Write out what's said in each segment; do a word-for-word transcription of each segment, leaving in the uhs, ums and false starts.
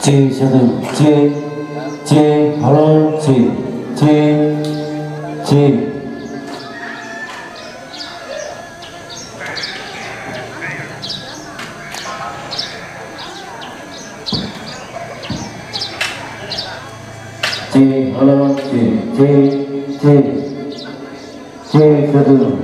Cek satu, cek, cek, halo, cek, cek, cek. Cek, halo, cek, cek, cek. Cek satu.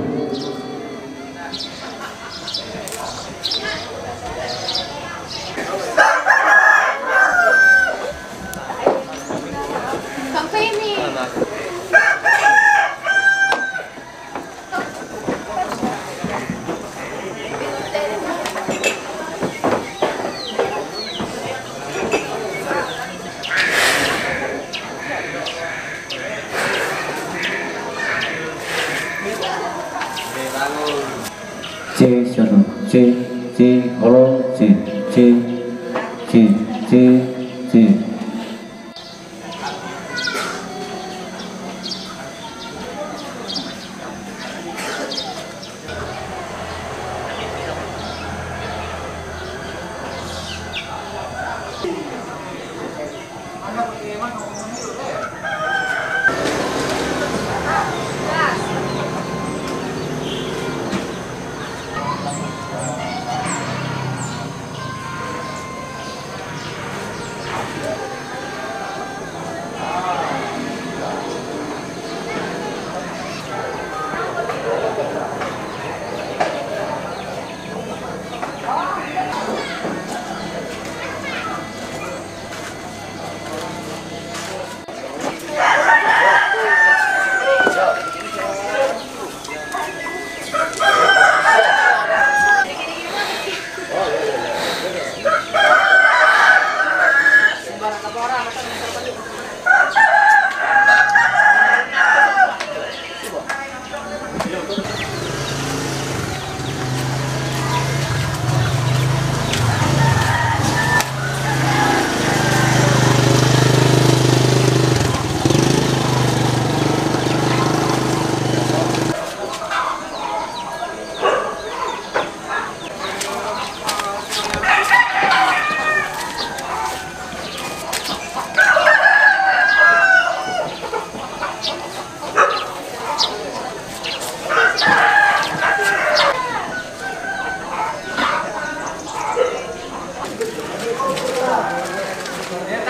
Cek satu, cek, cek, halo, cek, cek, cek, cek, cek.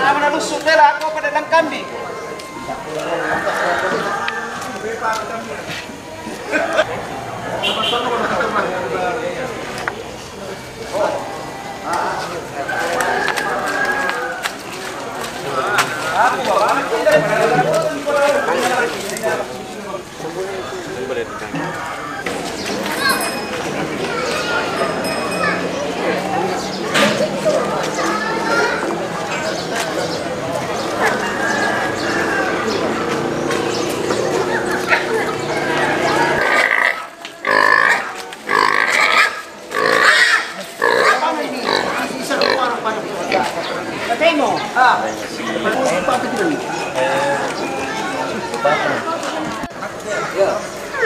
Nama na lusuk dela, aku pada nang kambing.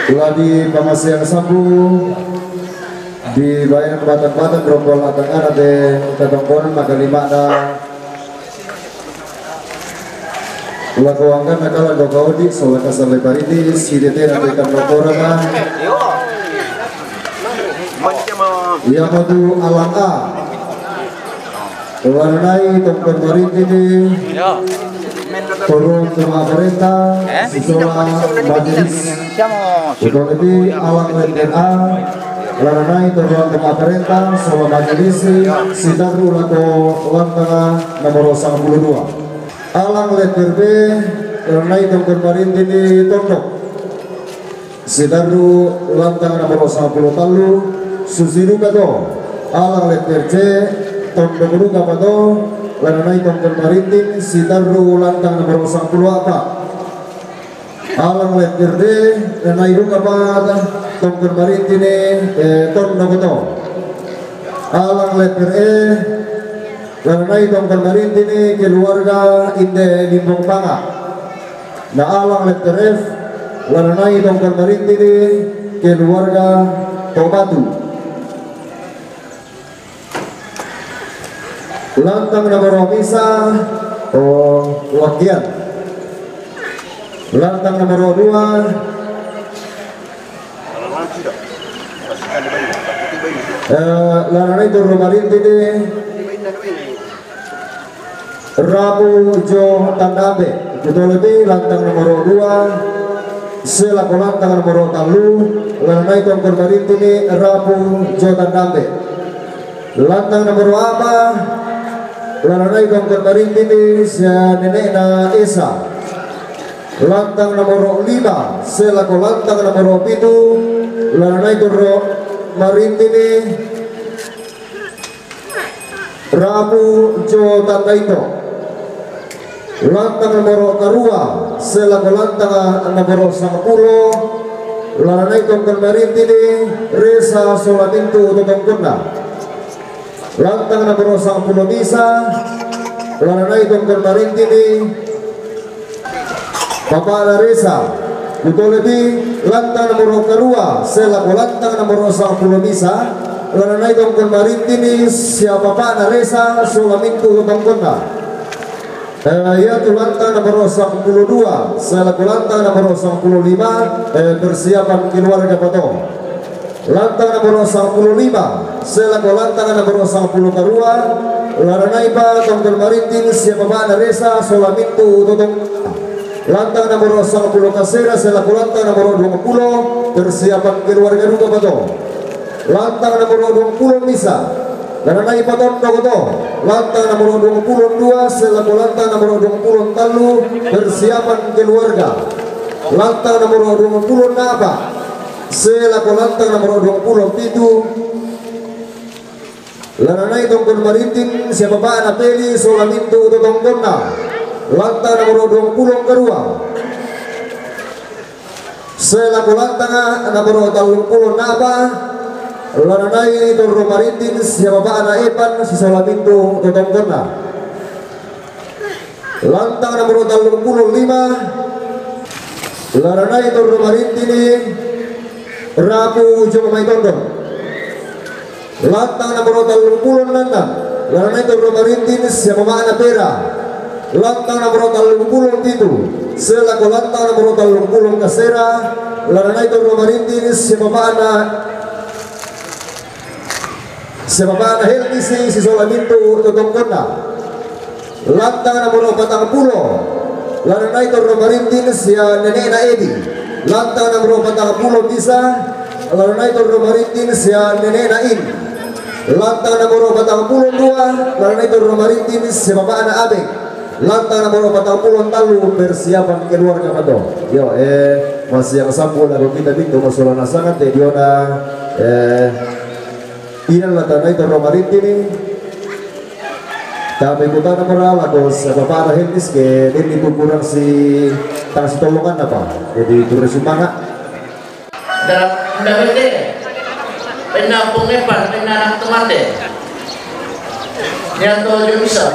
Lagi pamaseang sapu di baen batang-batang rombol atang ana de tatongkonan maka lima na. Lako angkan na kalan do kaudi, sola kasale paridi, si dete na tekan do korama. Ia matu alang a. Lanai tongkon marintini. Turun tuma parenta, si sola majelis. Utolebi alang letter a. Lanai turun tuma parenta, sola majelis, si taru lako lantanga nomor sangpuluh dua. Alang letter B, lanai tongkon marintini Tondok. Si taru lantanga nomor sangpuluh talu, susi duka to. Alang letter C, Tondok duka pa to, lanai tongkon marintin, si taru lantanga nomor sangpuluh apa. Alang letter D, lanai duka pa tongkon marintini, eh, Tondok to. Alang letter E, lanai tongkon marintini keluarga Inde Limbong Panga. Na alang letter F, lanai tongkon marintini keluarga Tobatu. Lantang nomor misa, oh, wakian. Lantang nomor dua. Eh, lananai torro marintini Rapu jo Tandambe. Kutoleti lantang nomor dua. Selako lantang nomor tallu. Lananai tongkon marintini Rapu jo Tandambe. Lantang nomor apa? Lananai tongkon marintini sia nenekna Esa. Lantang nomor lima, selako lantang nomor pitu, lananai torro marintini Rapu jo Tandaito. Lantang nomor karua, selako lantang nomor sangpulo, lananai tongkon marintini Resa sola mintu totongkonna. Lantang nomor sangpulo misa, lananai tongkon marintini Bapakna Resa. Kutoleti lantang nomor karua, selako lantang nomor sangpulo misa, lananai tongkon marintini sia Bapakna Resa sola mintu totongkonna. Eh, iatu lantang nomor sangpulo dua, selako lantang nomor sangpulo lima, eh, persiapan keluarga pato. Lantang nomor sangpulo lima, selako lantang nomor sangpulo karua, lananai pa tongkon marintin sia Bapakna Resa sola mintu totong. Lantang nomor sangpulo kasera, selako lantang nomor duangpulo, persiapan keluarga duka pato. Lantang nomor duangpulo misa, lananai pa tondok to. Lantang nomor duangpulo dua, selako lantang nomor duangpulo tallu, persiapan keluarga. Lantang nomor duangpulo napa, selako lantang nomor duangpulo pitu, lananai tongkon marintin sia Bapakna Peli sola mintu totongkonna. Lantang nomor duangpulo karua, selako lantang nomor tallumpulo napa, lananai torro marintin sia Bapakna Epan sisola mintu totongkonna. Lantang nomor tallumpulo lima, lananai torro marintini Rapu jo Mai Tondok. Lantang nomor tallumpulo enneng, lananai torro marintin sia Bapakna Pera. Lantang nomor tallumpulo pitu, selako lantang nomor tallumpulo kasera, lananai torro marintin sia Bapakna sia Bapakna Helmi si, sisola mintu totongkonna. Lantang nomor patangpulo, lananai torro marintin sia nenekna Edi. Lantang nomor patangpulo misa, lananai torro marintin sia nenekna In. Lantang nomor patangpulo dua, lananai torro marintin sia Bapakna Abeng. Lantang nomor patangpulo tallu, persiapan keluarga pato. Yo, eh, masiang sampu lako kita bintu masola nasangate diona, eh, Ina lananai torro marintini. Tapi kutana mora lako sia Bapakna Helmi si ke, denni kukurang si tang sitollonganna pa. Jadi, kurre sumanga. Dalam, dalam bete. Penna Pung Epan, penna anak to mate. Ianto jo bisa.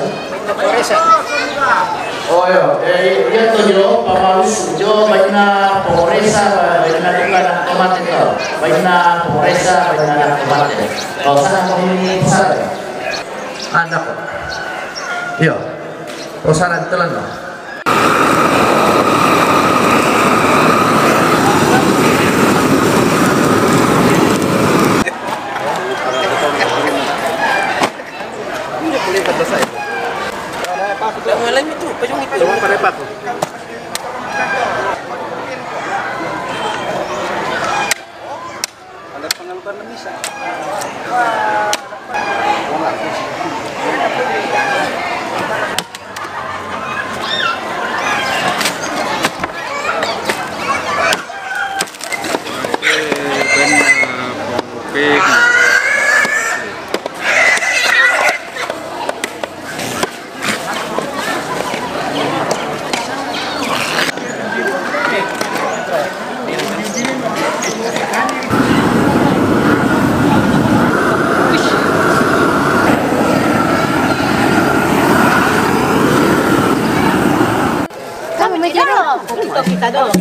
Oh, iya. Eh, ianto jo pamalusu jo bainna Pung Resa, bainna duka anak to mate to. Bainna Pung Resa, bainna anak to mate. Kau sana kau ini pusare. Anda kok. Iya. Kau sana di telan, no? Kamu meja dong. Kita dong.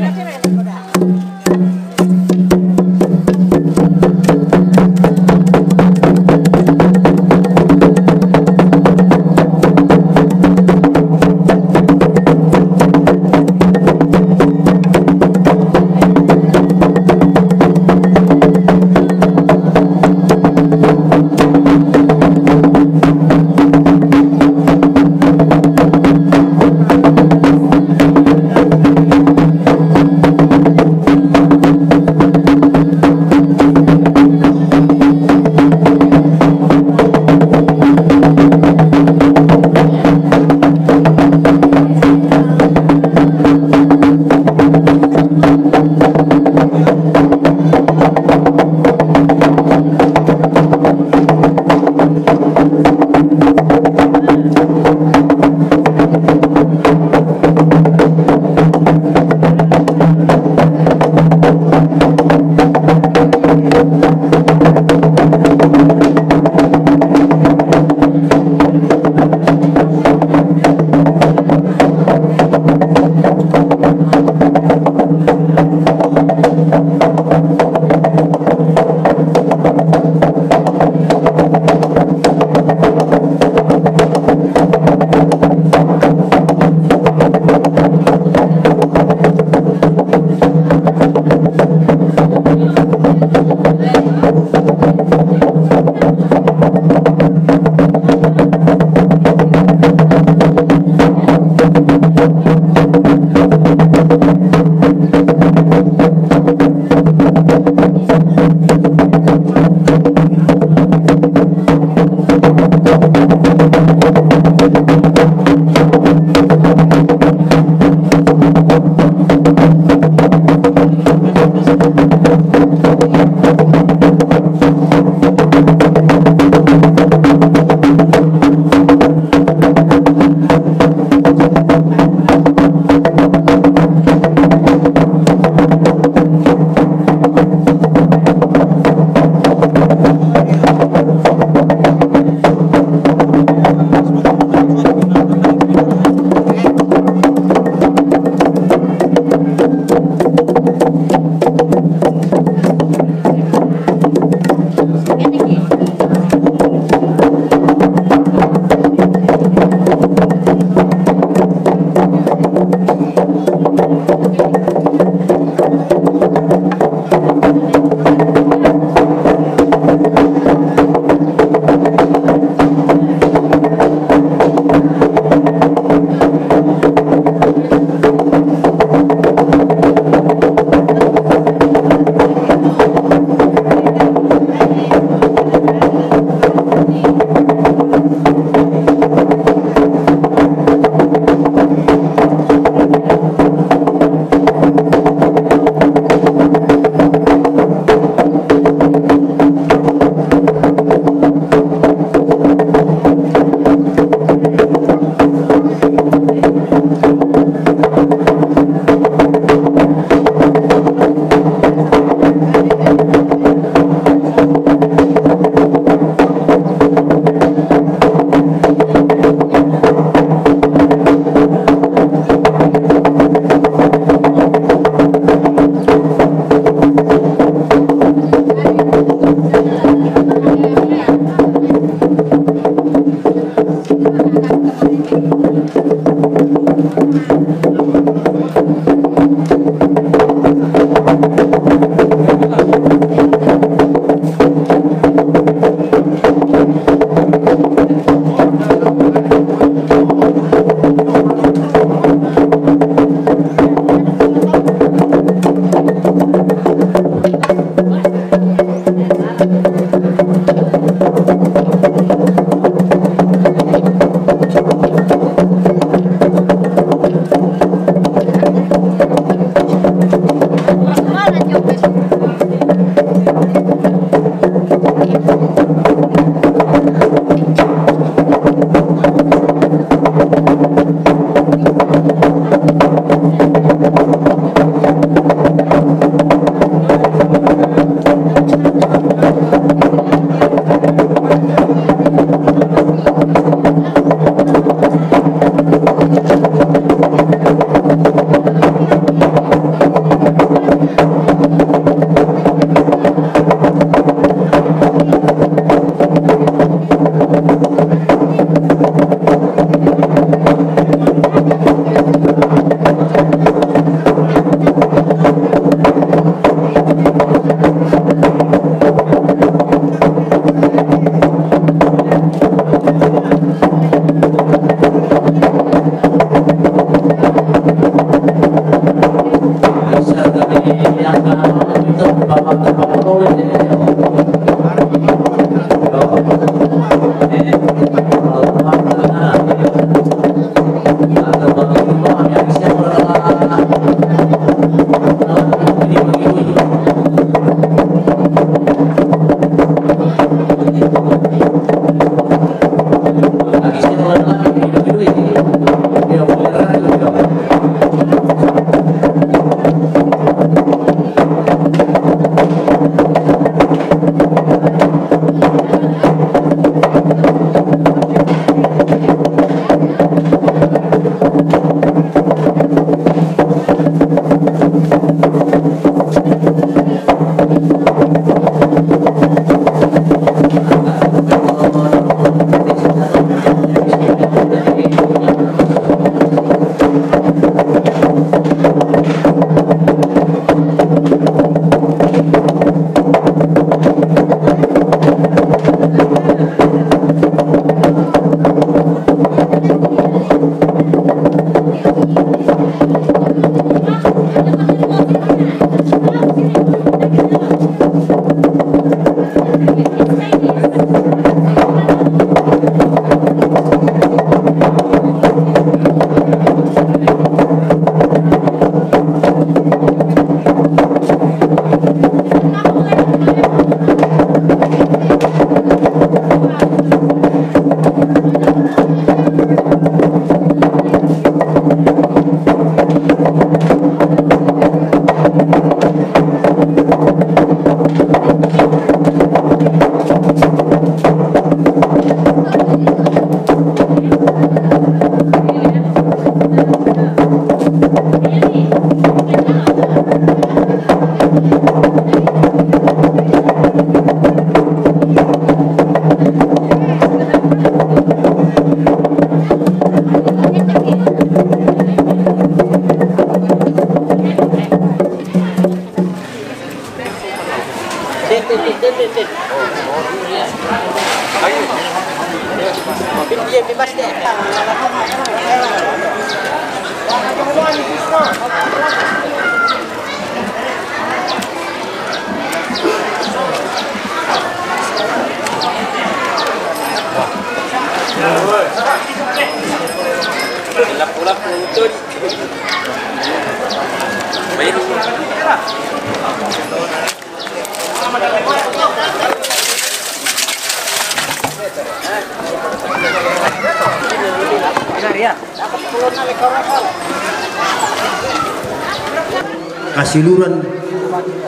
Kasiluran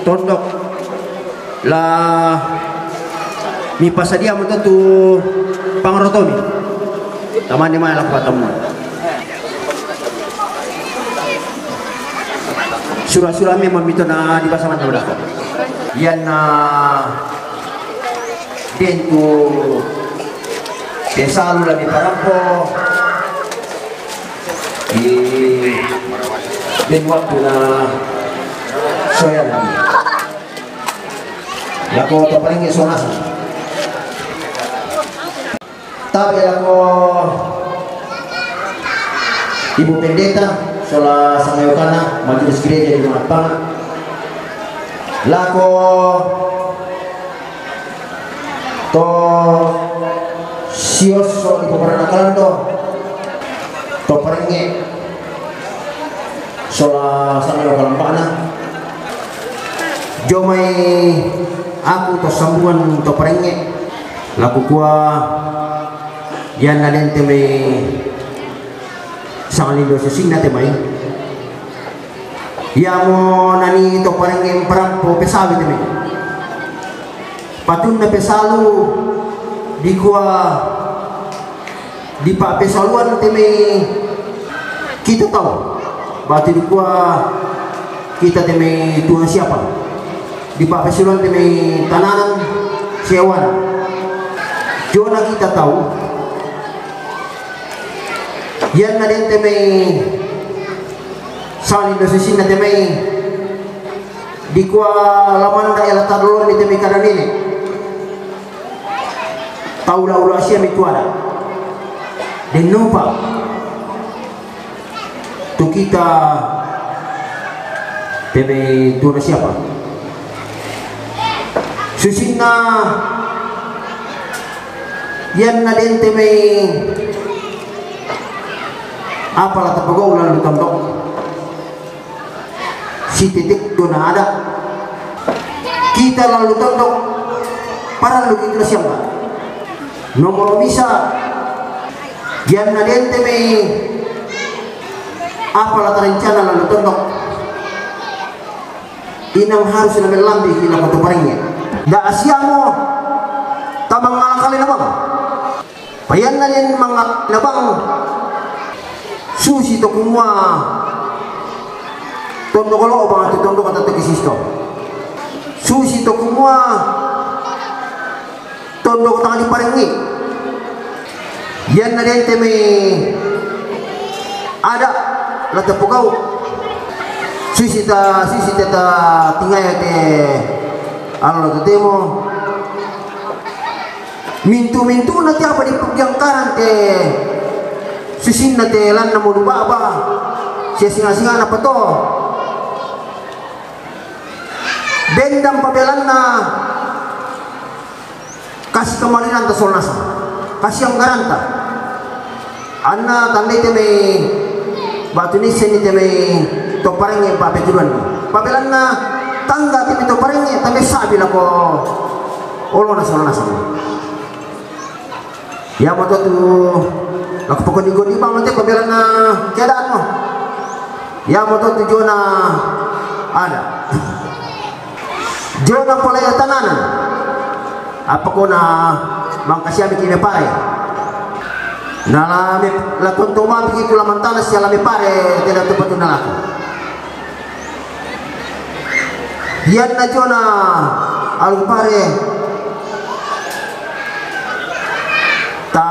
tondok la mi pasadia mo to tu pangarotomi. Tamani mai la patamu. Sura-sura mi mamito na di basa mata udah. Iyan na den tu pesalu la mi parampo. Di den waktu na soya lagi. Lako to paling so nasa. Tabe lako Ibu Pendeta, sola sangayokana, majelis gereja di Mangapanga. Lako to sioso di poparanakalan to, to parenge, sola sangayokana. Jo mai aku to sambungan to parenge, la kukua, iyan na den te mai sangalindo susinna te mai. Iyan mo nani to parenge mparampo pesawi te mai. Patunna pesalu dikua di papesaluan te mai kita tau. Bati dikua kita te mai Tuhan siapa. Di papesaluan te mai tananan sewana. Jona kita tau. Iyan na den te mai sangalindo susinna te mai. Dikua lamanda ela tadolon di te mai kada nene. Tau la ulu asia mi tuada. Den nupa. Tu kita te mai Tuhan siapa. Susinna iyan na den te mai apa la tapagau lalu tondok. Si titik dona ada. Kita lalu tondok. Parallu kita siapa. Nomor bisa. Iyan na den te mai apa la tarencana lalu tondok. Inang harus na melambi hina koto paringe. Da asiamo tamang ngalakali na bang. Payanna den mangalakali na bang. Susi to kumua. Tondok olo bang tu tondok kata teki sisto. Susi to kumua. Tondok tanga di parengi. Iyan na den te mai ada la tapukau. Sisi ta, sisi ta, ta tingaya te alo la totemo. Mintu-mintu na te apa di pagangkaran te sisinna te lanna mo du baba. Sia singa-singa na pato. Bendang pabelanna. Kasi kamalinanta solnasa, kasi anggaranta. Anna tandai te mai batu nisseni te mai toparengnge papetuduan. Pabelanna tangga te mai toparengnge tamai sabi lako olona solnasa. Yamo to tu lako pokoni goni bang te pabelanna keadaanmo. Yamo to tu jona ada. Jona pole tananan. Apa kona mangkasiami kine pare. Na la me la tonto ma begitu la mantana sia la me pare te la tempat na laku. Iyan na jona alu pare ta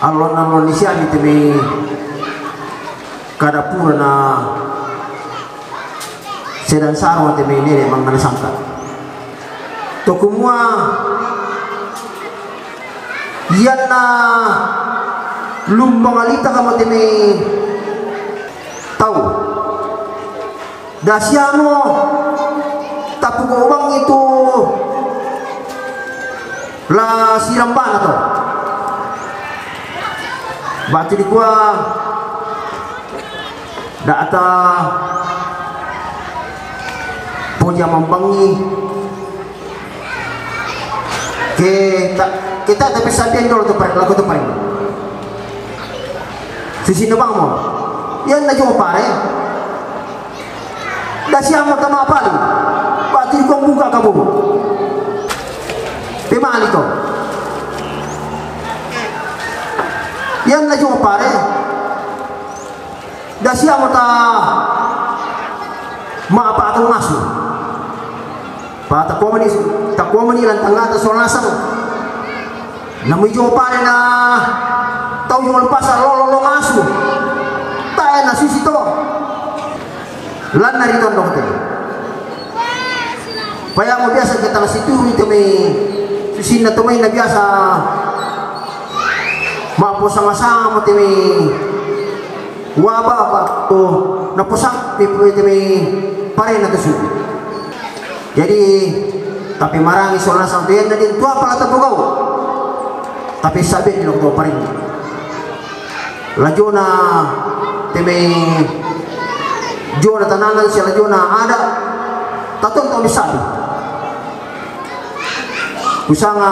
alon-alon ni siami te mai kada pura na sedan saro te mai nene mangana sangka. To kumua, iyanna lumbang alita kamo te mai tau. Dasiamo tapuko ubangi tu la sirambana to. Batu dikua data poja mambangi ke ta, ke ta tapi sabian dolo to pare, lako to pare. Sisi na bang mo. Iyanna jo pare. Dasiamo tama pali. Batu ko buka kabu. Pemali to. Iyanna jo pare. Dasiamo ta ma apa atau ngasu. Pa takomani, takomani lantangata solasang. Namu ijo pare na tau jo lupasa lolo lo ngasu. Tae na sisi to. Lanna ri tondok te. Paya mo biasa kita situru te mai susinna to mai na biasa. Ma posanga-sanga mo te mai waba apa to na posak te mai pare na to su. Jadi, tapi marangi sola sampeyan na din tua pala tapugau. Tapi sabe di lokto paring. Lajona te mai jona tananan sia lajona ada. Taton to misabi. Kusanga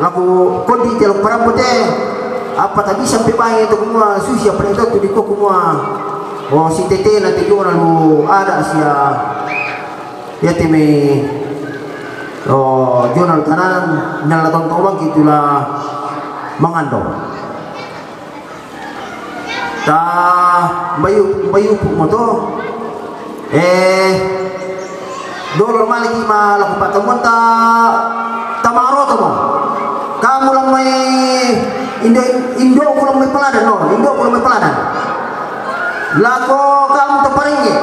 laku kondi te lo parampo te. Apa tabisa mpe bangi to kumua susi apa itu tu diko kumua. O si tete na te jona lu ada sia. Iate mai, o, jona tananan, nala tonto bangki tula mangando. Ta bayu, bayu pu moto. Eh, dolo maliki ma laku patamonta tamaroto mo. Kamu lamai indo, indo ku lamai paladan no, indo ku lamai paladan. Lako kamu taparingi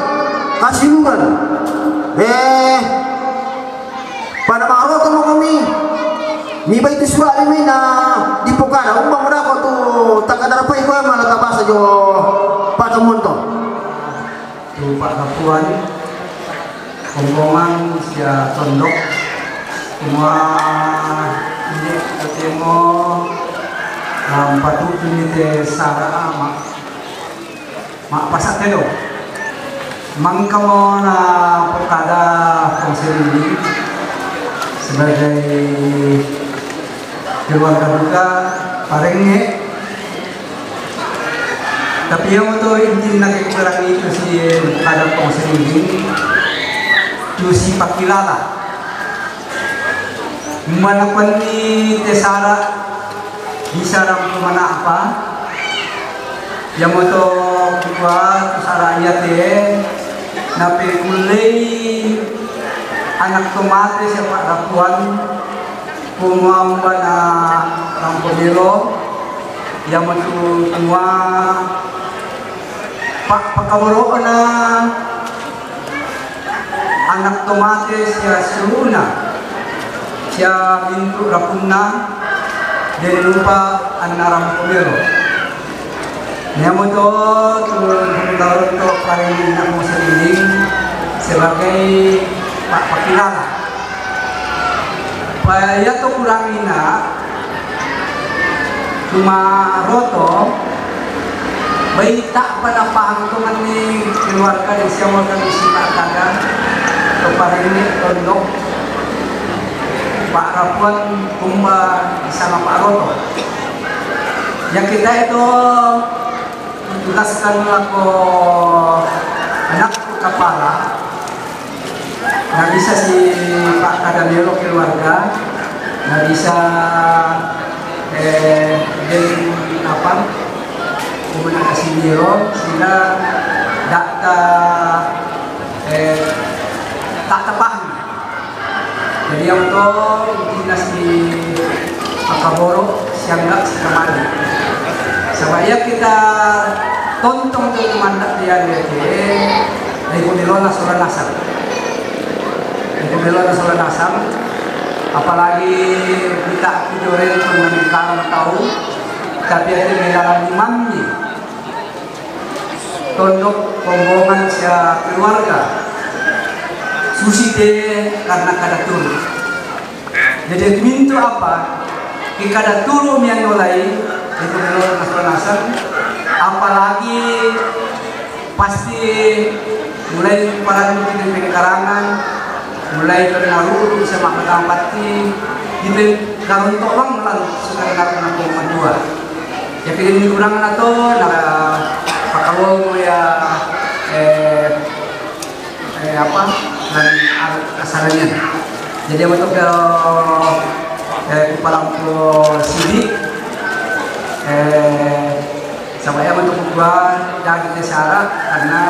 kasiluran. Eh, pada maroto mo kami. Ni baitu sura ni mina di pokara umba mo dako tu takadarapai ko mala tabasa jo patamonto. Tu Pak Kapuan, Kompongan sia tondok, semua ini ketemu dalam patu ini te sara ama. Ma pasa te do. Mangka mo na potada konseri ini sebagai keluarga duka parenge. Tapi yang untuk inti na kekurang itu si potada konseri ini tu si pakilala. Mana kuan ni te sara bisa rampo mana apa? Yamoto kua tu sara iate na pekullei anak tomate sia pa rapuan kumamba na rampo melo. Yamoto kua pa pakaboro'na anak tomate sia suru'na sia mintu' rapunna, de' lupa anna rampo melo. Niamoto tu taronto parengngi namo saliling sebagai pa-, pakilala. Pa iyato kurangina, Cuma roto, baita' pa napahang tonganni keluarga di siapa kami sifat kada, to parengngi tondok, pa'rapuan kumba disanga pa'roto. Ya kita itu tugaskan lako anak kapala, na bisa si pakkada melo keluarga, na bisa, eh, den apa, kumuna kasi miro, sila data, eh, tak tepahmi. Jadi yang to intina si pakaboro siangga sikamari. Saba iya kita tontong tu mandak dia dia ke, dari kumilona sola nasang. Dari kumilona sola nasang. Apalagi kita kujore itu mengkarang tahu, tapi ada di dalam imannya. Tondok rombongan sia keluarga. Susi te karena kada turu. Jadi mintu apa? Ki kada turu mian olai itu melo nasanasan. Apalagi pasti mulai paranti di pengkarangan, mulai dari narudu sama katampati, kita karuntok bang melan suka nak nak madua. Ya pilih kurang atau nak pakalo ya eh eh, apa, dan adat kasarnya. Jadi untuk eh, eh, kepala sini eh, sama ya untuk gua dan kita syarat karena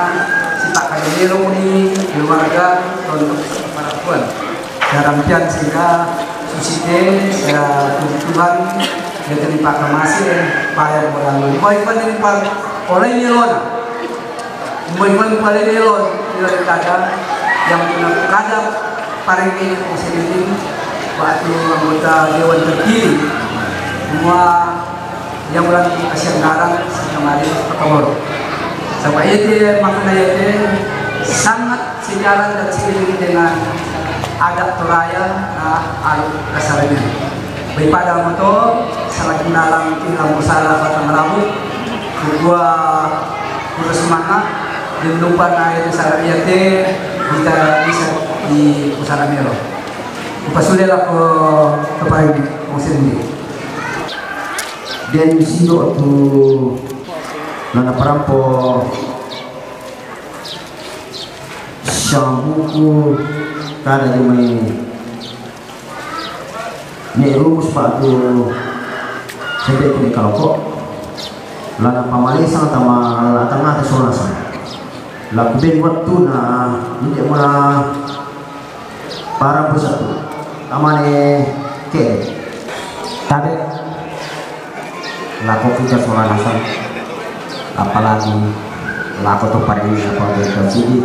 si Pak Kademiro ini keluarga untuk perempuan. Dalam pian sehingga susi te ya puji Tuhan ya terima kasih eh, bayar orang. Baik, baik, oleh ini lona. Moi pale lelo, lelo kada yang tuna kada parengke ko sedin waktu anggota dewan terpilih semua yang ulang kasihan garang sama di Pekanbaru. Sama itu makna itu sangat sejalan dan seiring dengan adat Toraya nah adat kasarnya. Daripada motor, salah kendalang tinggal salah batang rambut, kedua kuda semangat, dan lupa naik di salah iya te, kita bisa di pusara melo. Lupa sudah lah ke kepain musim ini. Dan sido tu nana perampo sang buku kada di mai ne rumus pa tu sebe ku ni kaloko lana pamalesang tama la tangata sonasa. Laku ben waktu na inde mula para pusatu tamane ke tabe. Lako kita sola nasang, apalagi lako to parenta apa kita sidi.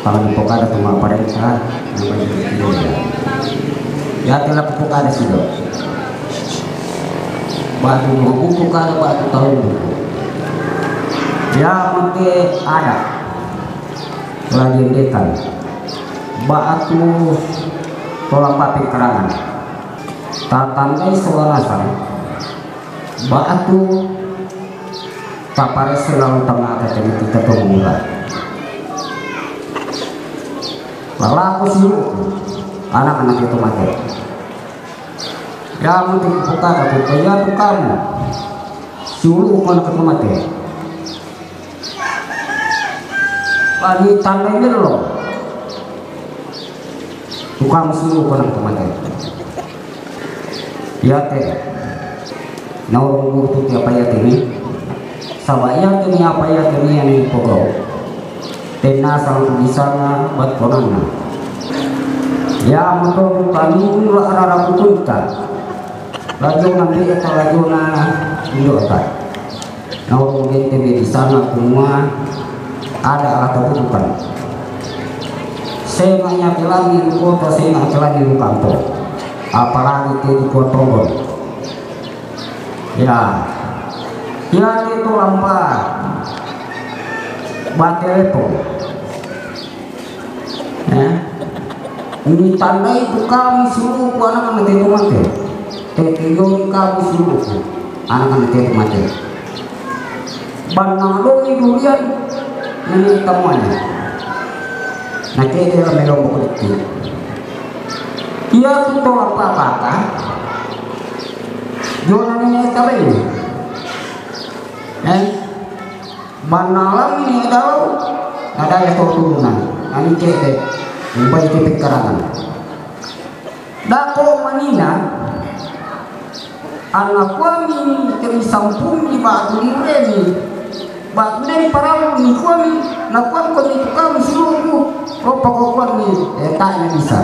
Kalau di pokada tu ma parenta, nama jadi tidak ya. Ya telah pokada sudah. Batu buku pokada batu tahu buku. Ya mungkin ada lagi dekan. Batu tolak papi kerangan. Tatandai sola nasang. Batu paparese lalu tangata jadi kita pemula. Lalaku siu anak-anak itu mati. Ya mungkin buka aku kaya tu kamu. Siu anak itu mati. Pani tandai melo. Tukang suru ko nang tamate. Yate. Naurung butu ti apa yate ni. Saba yate ni apa yate ni yang pogau. Tena sang tu di sana bat konana. Ya motor kami la arara kutunta. Lajuna mbi'e ta lajuna indo'ta. Nauru gente me di sana kumua ada ala tabutukan. Sema nya kelani di kota, sema kelani di kantor. Apalagi te di kota Tombol. Ya. Ya te to lampa. Ba telepon. Eh? Ni tandai tu kami suruh ku anak-anak itu mati. Tetiong kami suruh ku anak-anak itu mati. Banang lo ni durian ini temuannya. Nanti dia kami lombok itu. Ia tu to apa kata? Jona ni tabe ini. Eh? Manalang ini dau, ada ya to turunan. Ani kete, umbai kete karangan. Dako manina, anak kuami kami sampung di batu mureni. Batu dari paralu ni kuami, na kuami kami tukang siluku, ropa ko kuami, eh, tanya bisa.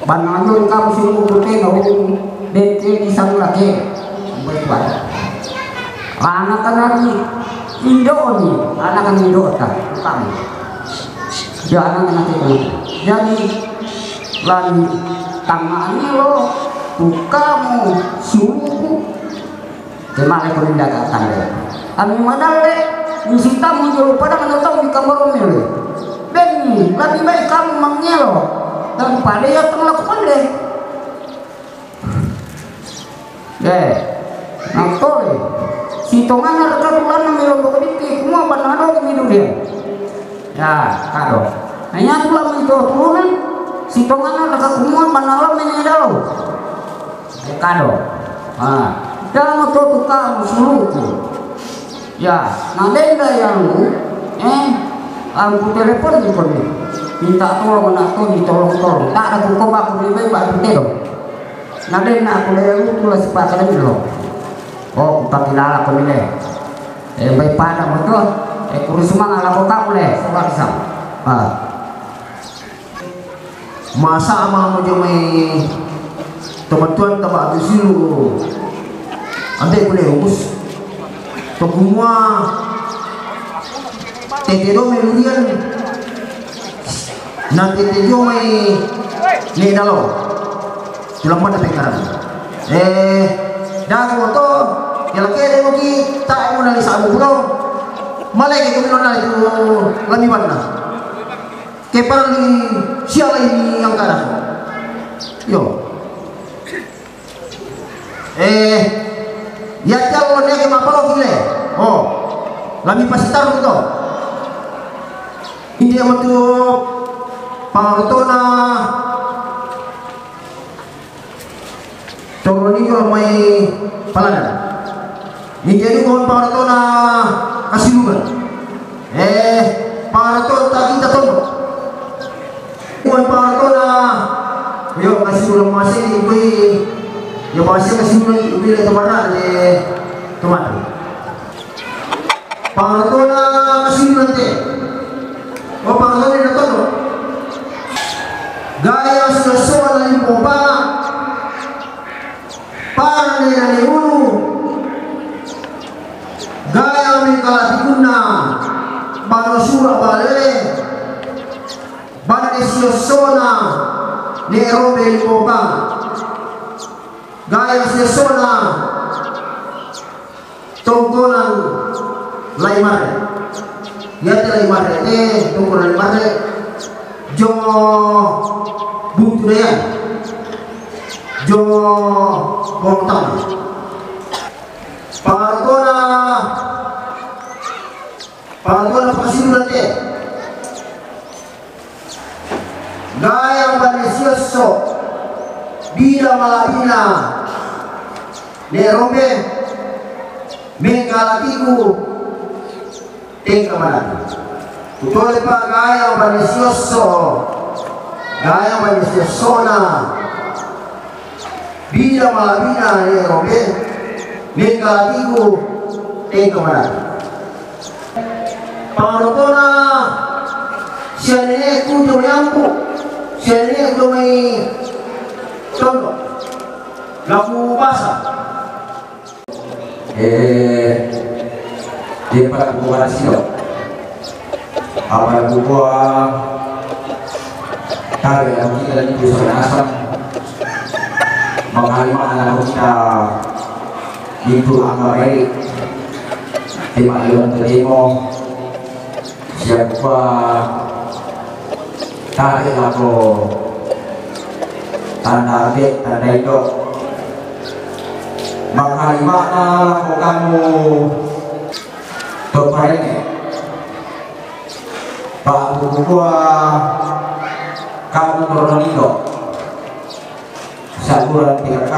Bananyo kamu suruh putih na urung dente di sana lagi. Berkuat. Anak kan lagi Indo ni, anak kan Indo ta, tukang. Dia anak kan lagi tukang. Jadi lagi Tamani lo, tukamu, suluku. Temale ko ninda ka tande. Ami madalle, musitamu jolo pada mano tau di kamar mele. Benni, lebih baik kamu mangelo daripada ya tengah konde. Eh, nakkole, sitonganna raka tulanna melo boko dikki, kumua banna doki midu dia. Ya, kado. Nanya tulang melo turunan, sitonganna raka kumua banna lo mene dalo. Eh, kado. Ah, jangan to tukamu suluku. Ya, na denda yang lu, eh, ampu telepon di kone. Minta tolong nak to, tolong-tolong. Tak ada kuko baku di bayi batu tedong. Na denda aku le lu tula sipakala milo. Oh, kupakilala ko mile. Eh, bai pada mo to. Eh, kuru sumanga lako kamu le. Soal sam. Ah. Masa mamo jo mai teman-tuan taba tu silu. Ante kule umus. To kumua tete do mai lurian. Na tete jo mai ne dalo. Tulang pada pekaran. Eh, dago to, ya lake de moki, tak mau nali sabu pulau. Malai ke kami nona itu lami banna. Ke parli siapa ini yang kada? Yo. Eh, ya calon ya ke mapalo kile. Oh, lami pasitar to. India matu pangartona. Toroni ko mai Palada. Ni jadi ko pangartona Kasilungan. Eh, pangartona kita tono. Ko pangartona yo Kasilungan masih di kui. Yo masih Kasilungan kui le tomara de tomara. Pangartona Kasilungan te. O pangartona na tono. Gaya sudah soal lagi pompa. Pane na ni ulu. Gaya mengkalatikunna. Bano sura balele. Bane siosona. Ne rombe pompa. Gaya siosona. Tongkonan lai mare. Yate lai mare te tongkonan lai mare. Jo buntu dea. Jo bontang. Partona. Partona pasilate. Gaya bane siosso, bida malabina, ne rombe, mengkalatiku, tengka mana. Kutole pa gaya bane siosso, gaya bane siossona, bida malabina, ne rombe, mengkalatiku, tengka mana. Pangarotona sia neneku jo mai ampu, sia neneku jo mai tondo. Laku basa. Eh, dia pada kuburan sio. Apa kuburan Tabe na kita di puso na asam. Makalima na kita itu ang babae. Di maliwan terimo. Siapa tarik lako tanda ake tanda itu. Makalima na lako kamu toparene. Pak Bukukua kamu Prono Nindo. Saburan P K K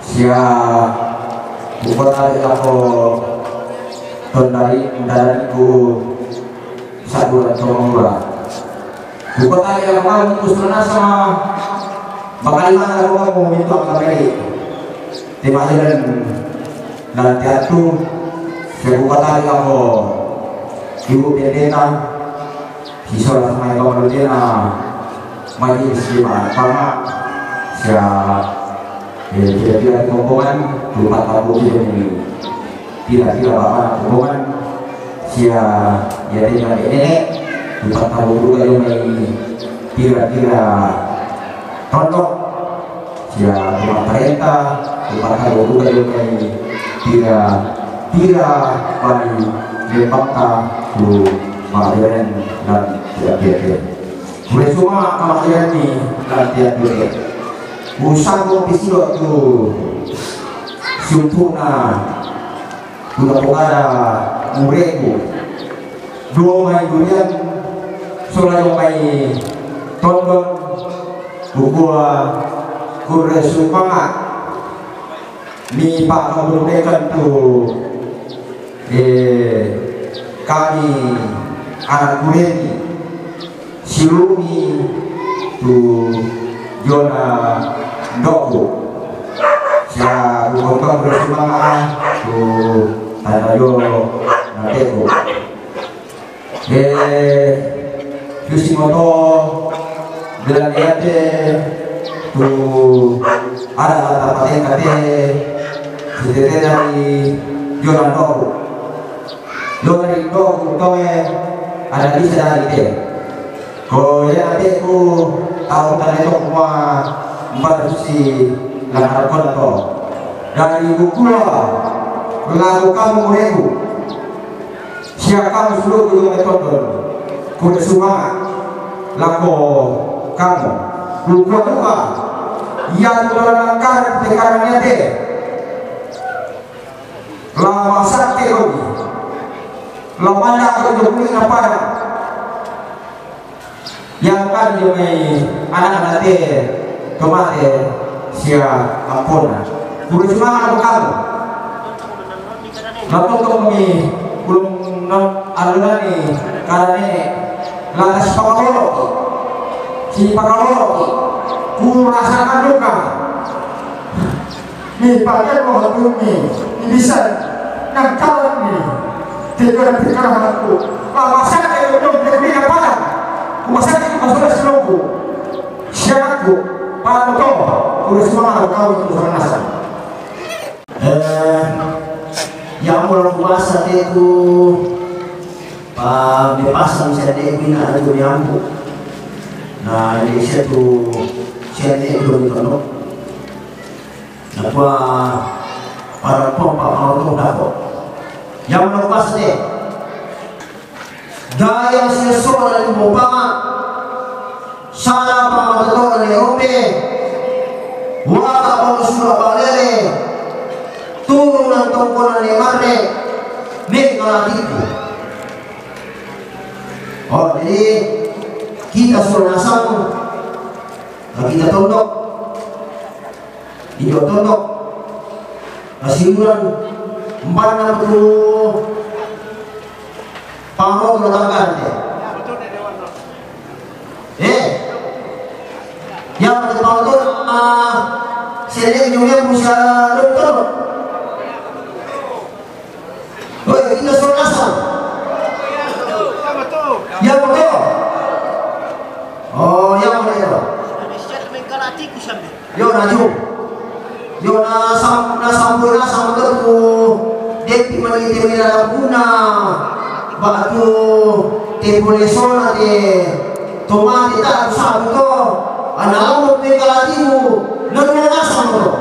sia bukota de lako tondari ndariku saburan Tomongura. Bukota de lako kamu kusuna sama bakal mana lako kamu minta kami. Tema jalan Nanti atu, sebuka tali kamu ibu pendeta, si sola sama ibu pendeta, majelis jemaat sama, sia, eh, kira-kira rombongan, lupa tahu juga ini, kira-kira bapak rombongan, sia, ya, dengan nenek, lupa tahu juga yang ini, kira-kira Tondok sia tu marenta, tu marenta, tu marenta, tu marenta, tu marenta, tu marenta, tu marenta, tu marenta, tu marenta, tu marenta, tu marenta. Kuresuma kamahiani lantian dule. Usaku pisio tu sumpuna, tu napogada mureku. Duo mai durian, sola duo mai tondon, kukua kuresuma. Ni pakaburunekan tu, eh, kami anak kureni, silumi tu jona doku. Sia kukuka kuresuma tu tanda jona teku. Eh, Yusi moto, belaniate, tu ada kata paten kate, sitete dari Yonando. Yonando, toe, ada bisa dari te. Ko ya ate ku, tau tane to kuma, empat susi, langkar kona to. Dari bukua, lagu kamu mureku. Sia kamu suluku tu metodon, kuda sumanga lako kamu. Lukua luka, ia tu dalam langkar pekarannya te. La masake kodi, la manda kodi kuli na pada. Yang kan jomai anak-anak te tomate sia ampona. Kuresuma lako kamu. Napontong mi ulung na alunani karane lantas pakawolo. Si pakawolo. Kurasakan luka. Mi pakai mo hatumi. Ini bisa nangkalan ni. Tiga tiga aku. Mama saya udah beli apa? Mama saya itu masalah selongku. Siaku, pato, kuresuma kau itu sanasa. Eh, ya mula kuasa teku, pa mepasang sia deku ina aju yambu. Na, ini sia tu, sia deku tu tono. Na, kua, para pompa mau tu dako. Ya mula kuasa te. Daya sia sola ni bopanga, sala pamatotoran ni ope, waka pamosura balele, turunan tongkonan ni marre, mengkalatiku. Oh, jadi kita sola nasang, kita tondok. Ijo tondok. Kasiuran, empat enam puluh. Pangaro tu tangga te. Eh. Yang betul pangaro tu, ah, sini nyonya musa doktor. Oi, kita sola nasang. Yang betul. Oh, yang betul. Yo, na ju. Yo, na sam-, na sampurna, sampurna tu. Depi mani te mela guna. Batu te pole sona te. Tomate ta sabu to. Ana amo te kalatimu. Na, na, na sampurna.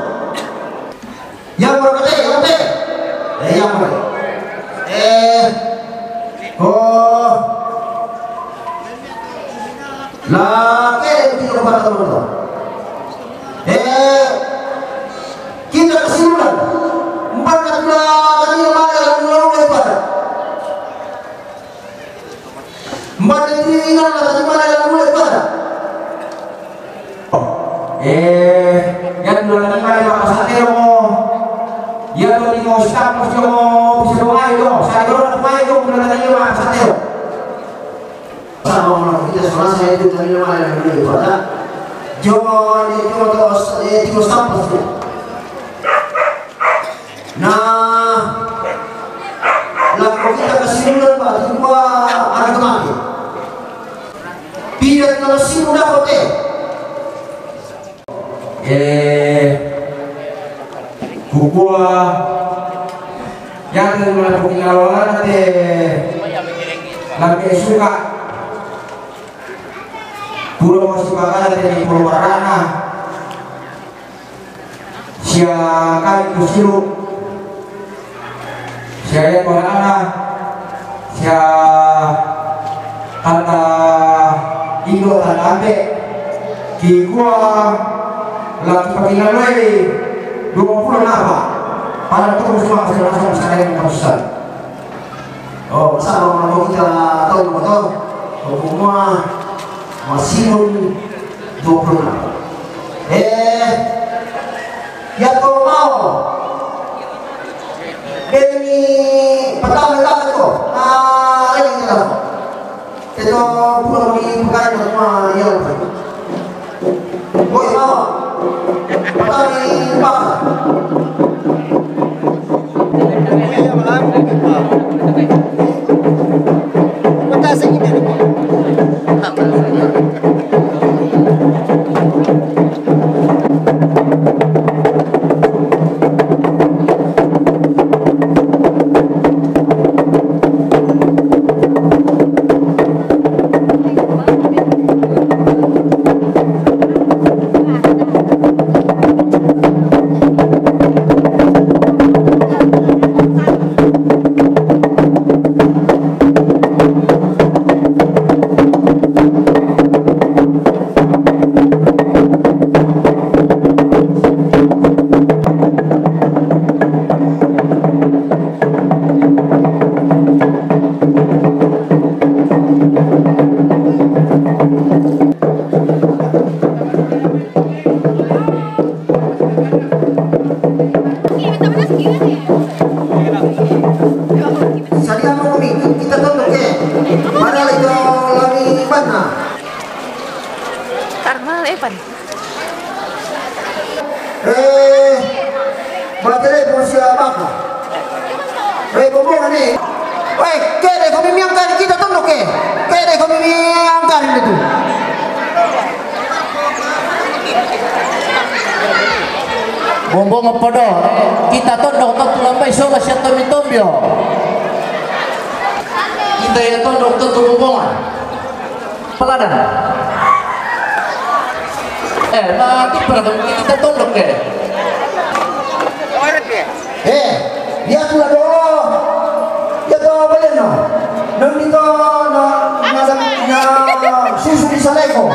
Yang berkata, yang berkata. Eh, yang berkata. Eh. Oh. Lake itu kita kata teman-teman. Eh, kita kesimpulan. Empat kata tadi yang mana yang mulai pada. Mbade tu ina na tadi mana yang mulai pada. Eh, ya tu lagi mana yang pasate mo. Ya tu di mo stop mo, bisa mo ayo, saya kalau nak ayo, tu lagi mana pasate mo. Sama orang kita selesai itu tadi mana yang mulai pada. Jangan itu terus, eh, itu stop mo. Na, lako kita kasimulan ba, tu kua ana tomate. Pida tu na simu dako te. Eh, kukua, yang tu na pukingalawana te, lambe suka. Pulo masih bakal te ni pulo marana. Sia kami kusiru, sia ia kuarana, sia tanda indo tanda ampe, kikua laki pakinalai dua puluh napa, pada terus masih rasa sekalian kapusan. Oh, sama mau kita tahu mau tahu. Hukumnya masih dua puluh enam. Eh, ya kau mau. Beni pertama lah tu. Ah, ini kita. Itu pun di bukan rumah yang. Boy, bawa. Patani, bawa. Sadia mo kami, kita tunduk ke. Para ito lami mana. Karma, Evan. Eh, batere po siya baka. Eh, bombong ni. Eh, kede kami miyangkar kita tunduk ke. Kede kami miyangkar itu. Bombong podo. Kita tunduk to tulambai sola siya tomi tombio. Kita ya tunduk to bombongan. Peladan. Eh, mati pernah kita tunduk deh. Eh, dia sudah dulu. Dia tuh apa dia no? Nang itu no, na, na, susu di Saleko.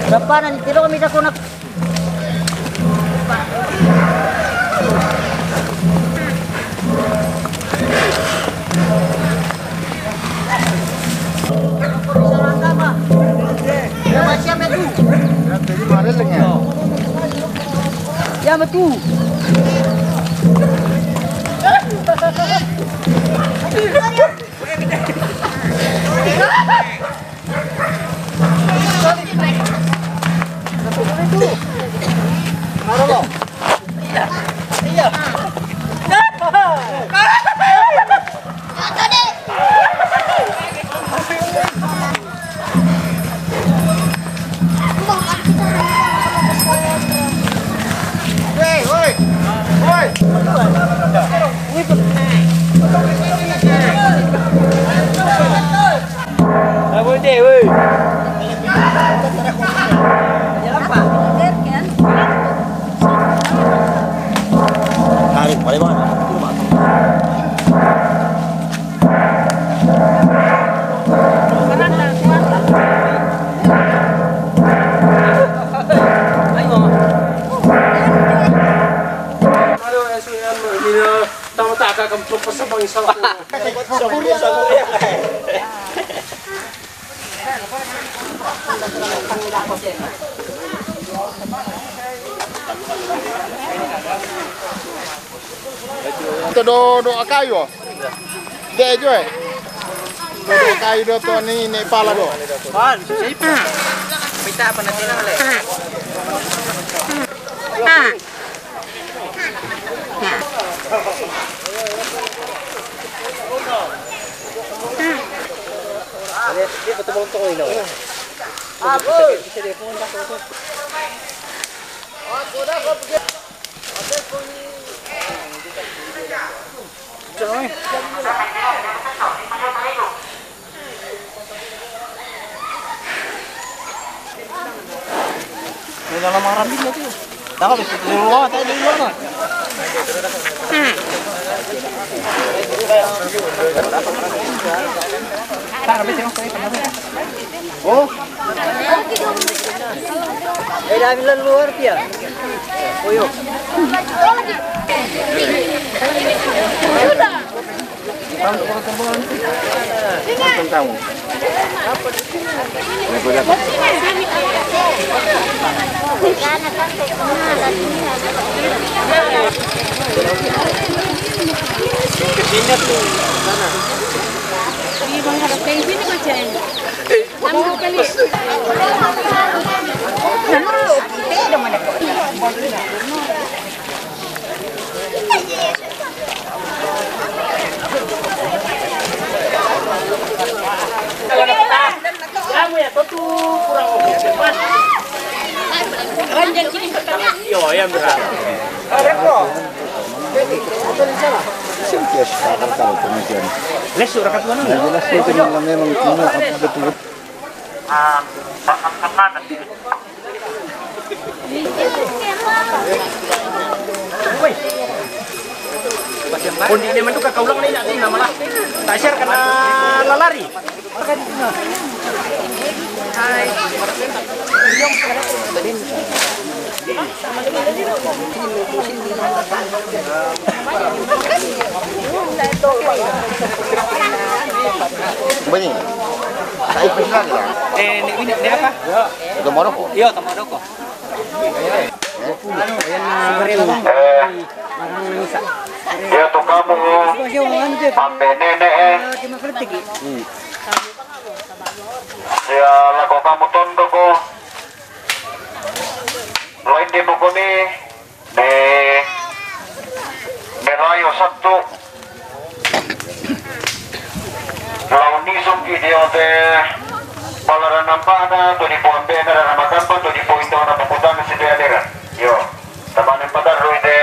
Berapa nanti tidak kami dah kena. Ya, betul. Ito do, do akayo. De jo eh. Do, do akayo do to ni, ni pala do. Pan, siapa? Minta apa nanti nang le? Dia betul-betul ini. Ah, bro. Ini dalam Arab ini tuh. Tangkap itu di luar, tadi di luar. Tangkap itu. Oh. Eh, dah bilang luar dia. Uyo. Yo, yang berat. Lesu rakat mana? Nah, jelas itu memang, memang, memang betul-betul. Ah, Undi ini menduka kau ulang ni nak tina malah. Tak share kena lalari. Bani, saya pergi lagi lah. Eh, ni, ni, ni apa? Ke Moroko? Iya, ke Moroko. Ya tu kamu, ambe nene, eh. Ya lako kamu tondoko. Lain di buku ni, di Melayu satu. Lau nisung ki dio te pala ranambana, to di poambena rana makampa, to di poindona puputana si beadera. Yo, tabanen padarru ite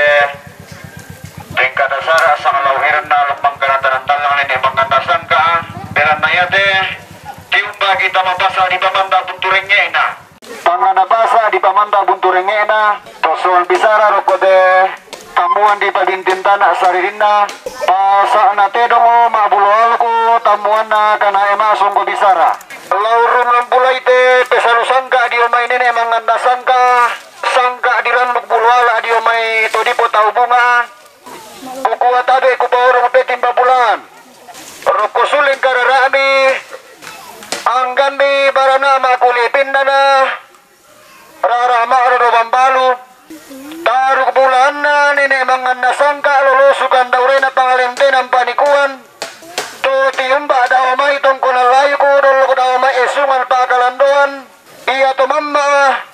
tingkat dasar, asang lau heranna lumbang karataran tallang nene manganda sangka, belanna iate tiumba kita mapasa di pamanda buntu rengnge'na. Tangngana basa dipamanda buntu rengnge'na, to soal bisara rokko te tammuang dipabinting tana saririnna, pasa'na tedongo ma'bulo alko tammuanna kanae masongko bisara. Laurung lampulai te pesalu sangka dio mai nene manganda sangka, sangka dirannuk bulo ala dio mai to dipo tau bunga. Kukua tabe kupaorong peting babulan. Rokko suleng karara'mi, angganmi barana makuli pinnana, rara ma'rodo bambalu. Taruk bulanna nene manganna sangka lolosu kandaurena pangalentena mpanikuan. To tiumba dao mai tongkonan layuku, dollok dao mai esungan pakalandoan. Iya to mamma.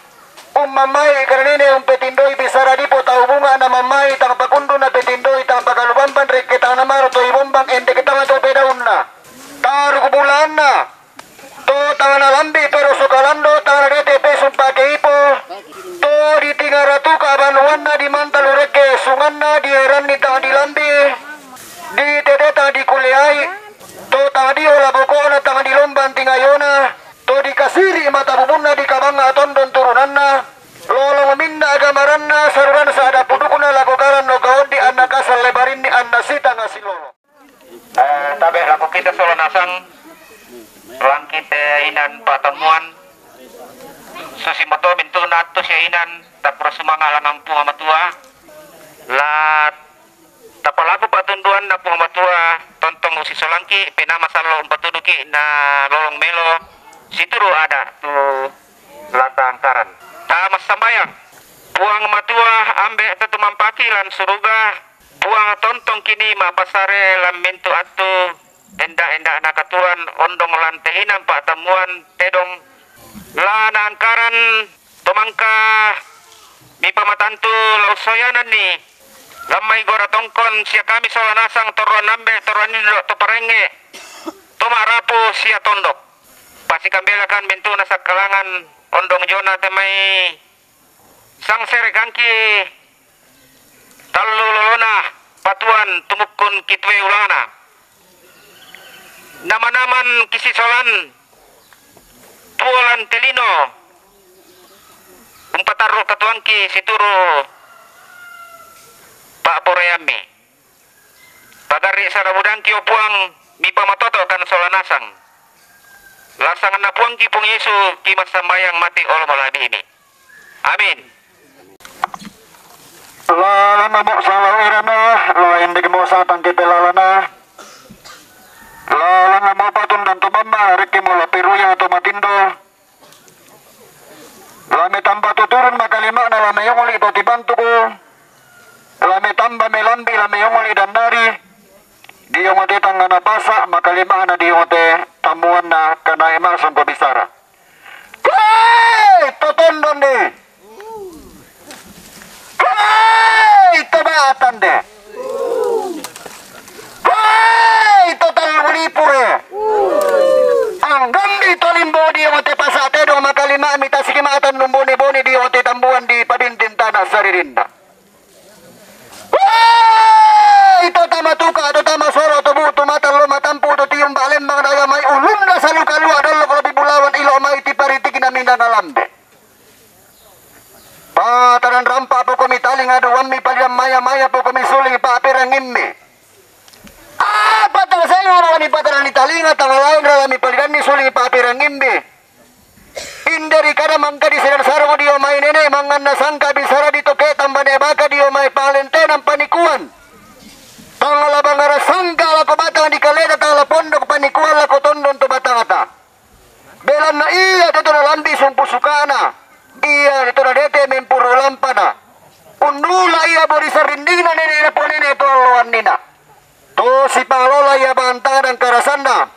Ummammai karenene umpetindoi bisara dipo tau bunga, na mammai tang pakundu napetindoi tang pakalubamban, rekke tang namaro toi bombang, endek tang to pedaunna. Taruk bulanna, to tang nalambi peroso kalando, tang nadete pesung pake ipo, to ditingaratuka banuanna, dimantalu rekke sunganna, dieranni tang dilambi, ditete tang dikuleai, to tang diola bokona, tang dilombang tingayona. To dikasiri mata bubunna, dikabangnga tondon turunanna, lolong minna gamaranna, saruran sada pudukna lako karanno kaondi, anna kasal lebarinni, anna sitanga silolo. Eh, tabe lako kita solo nasang, ruang kita inan patemmuan, susi moto bentukna tu sia inan, tapro sumanga langang Puang Matua, la Tapalaku patunduanna Puang Matua, tontong usisolangki, penama sallo umpatuduki na lolong melo, situru ada tu Lata Angkaran. Tamassambayang. Puang Matua, ambe tetumampaki lan suruga, Puang tontong kini mapasare lan mintu attu enda-enda nakatuan ondong lan tehinang pa'tammuan tedong La Angkaran, tomangka mipamatantu la ussoyananni, lammai gora tongkon sia kami sola nasang torroan ambe, torroan indo, to parengnge, to ma'rapu sia tondok. Pasikambelakan mintuna sakkalangan ondong jona te mai sangserekangki tallu lolona patuan tumukkun kitue ulana. Nama-naman kisisolan tuo lan telino umpatarru katuangki situru pa'poraiammi. Pagarri' sara budangki, o Puang, mipamatoto'kan sola nasang. Lassanganna Puangki Puang Yesu kimassambayang mati olo malabi'mi. Amin. Lalanna mo sala erana, la endek mo satang kepe lalana. Lalanna mo patundan to mamma, rekke mo la peruyang to matindo. La metamba to turun makalima'na, la meongli to tibantuku. La metamba melambi, la meongli dannari. Diong te tangngana pasa, makalima'na diong te tammuanna, kanae masongko bisara. Koe to tondon de. Koe to batan de. Koe to tallu lipure. Anggambi to limbo diong te pasa tedong makalima'mi, tasikima'tan numbone-bone diong te tammuan di padinding tana saririnna. Woi, to tama tuka, to tama soro, to bu'tu mata lo matampu, to tiumba lembang daga mai ulunna salu kalua dollok lopi bulawan ilo mai tiparitikna minanga lambe. Pataran rampa pokomi talinga duammi palian maya-maya pokomi suling pa'perangimmi. Apa tang senga ralami pataran di talinga, tang lain ralami palidanni suling pa'perangimmi. Inde ri kada mangka disedan sarong dio mai nene manganna sangka bisara di toke tambane baka dio mai palentenang panikuan. Tangala bangara sangka lako batang di kaleta, tangala pondok panikuan lako tondon to batangata. Belanna iya te to nalambi sumpu sukana, iya te to nadete mempuru lampana. Undula iya bori sarindingna nene naponene to alloannina. To sipangalola ia bantang dan karasanna.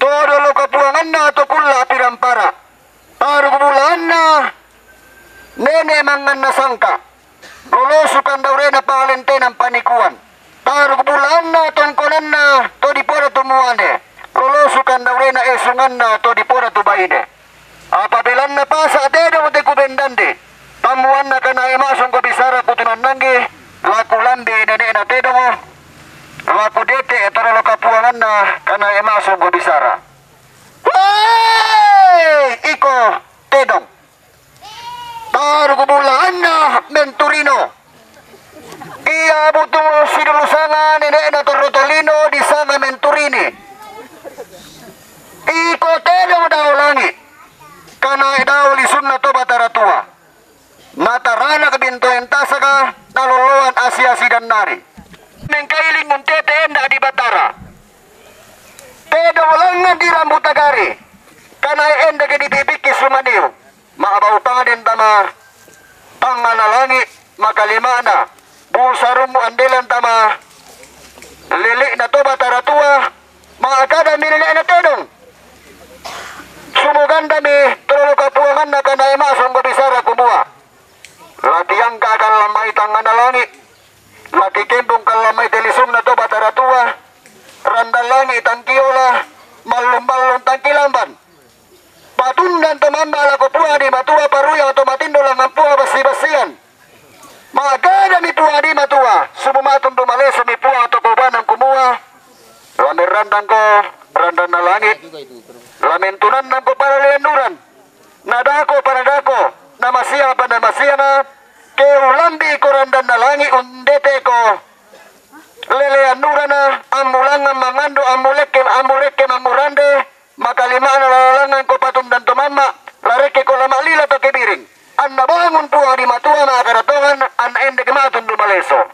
To dolo kapuanganna to kulla pirampara. Taru bulaanna nene manganna sangka. Lolosukan daurena palentenang panikuan. Taru bulaanna tongkonanna to dipora tu muane. Lolosukan daurena esunganna to dipora tu baine. Apa belanna pasa tedong te kubendande, tammuanna kanae masongko bisara kutunannanggi, laku lambi nene'na tedong, laku dete torolo kapuanganna kanae masongko bisara. Woi, iko tedong. Taru kubulaanna menturino. Ia butung sidulu sanga nene'na torro tolino disanga menturini. Iko tedong dao langi, kanae dao lisunna to Batara Tua. Natarana kebintoen tasaka naloloan asi-asi dannari. Mengkailing untete enda di Batara. Tedong langngan di rambu tagari, kanae enda ke dipipikki sumaniu. Ma'bau pangden tama tangngana langi, makalima'na, bu sarummu andelan tama lili'na to Batara Tua, ma'kadami nene'na tedong. Sumugandami tololo kapuanganna kanae masongko bisara kumua, la tiangka kallamai tangngana langi, la tikembung kallamai te lisunna to Batara Tua, randan langi tangkiola, mallung-mallung tangkilamban. Patundan to mamma lako Puang di Matua, paruyang to matindo langngan Puang bassi-bassian. Ma'kadami Puang di Matua, subu matundu malesomi Puang to kubanang kumua, la merrandangko randanna langi, la mentunannangko pada leannuran, nadako pada dako, namasiang pada namasianga, ke ulambi ko randanna langi undeteko leleannurana, ammulangngang mangando, ammulekke, ammulekke mangurande, makalima'na lalangngan ko patundan to mamma, larekke ko la ma'lila to kebiring. Anna bangun Puang di Matua ma'kada tongan, anna endek matundu maleso.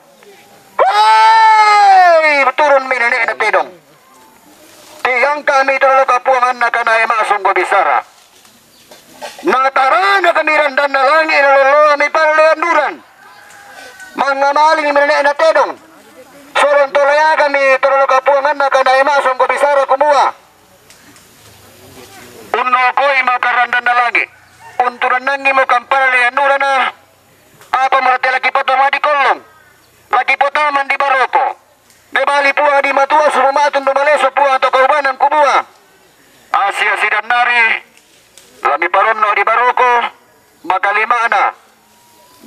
Angamaling mi nene'na tedong. Solong tolayaga mi torolo kapuanganna kanai masong ko bisara kumua, unnoko'i maka randanna langi', unturannangi mo kampana le annurana, apa mo rate laki patoma di kollong, laki potamang di baroko. Mebali Puang di Matua sumumatun dumaleso Puang to kaubanang kumua, asi-asi dannari lami paronno di baroko, makalima'na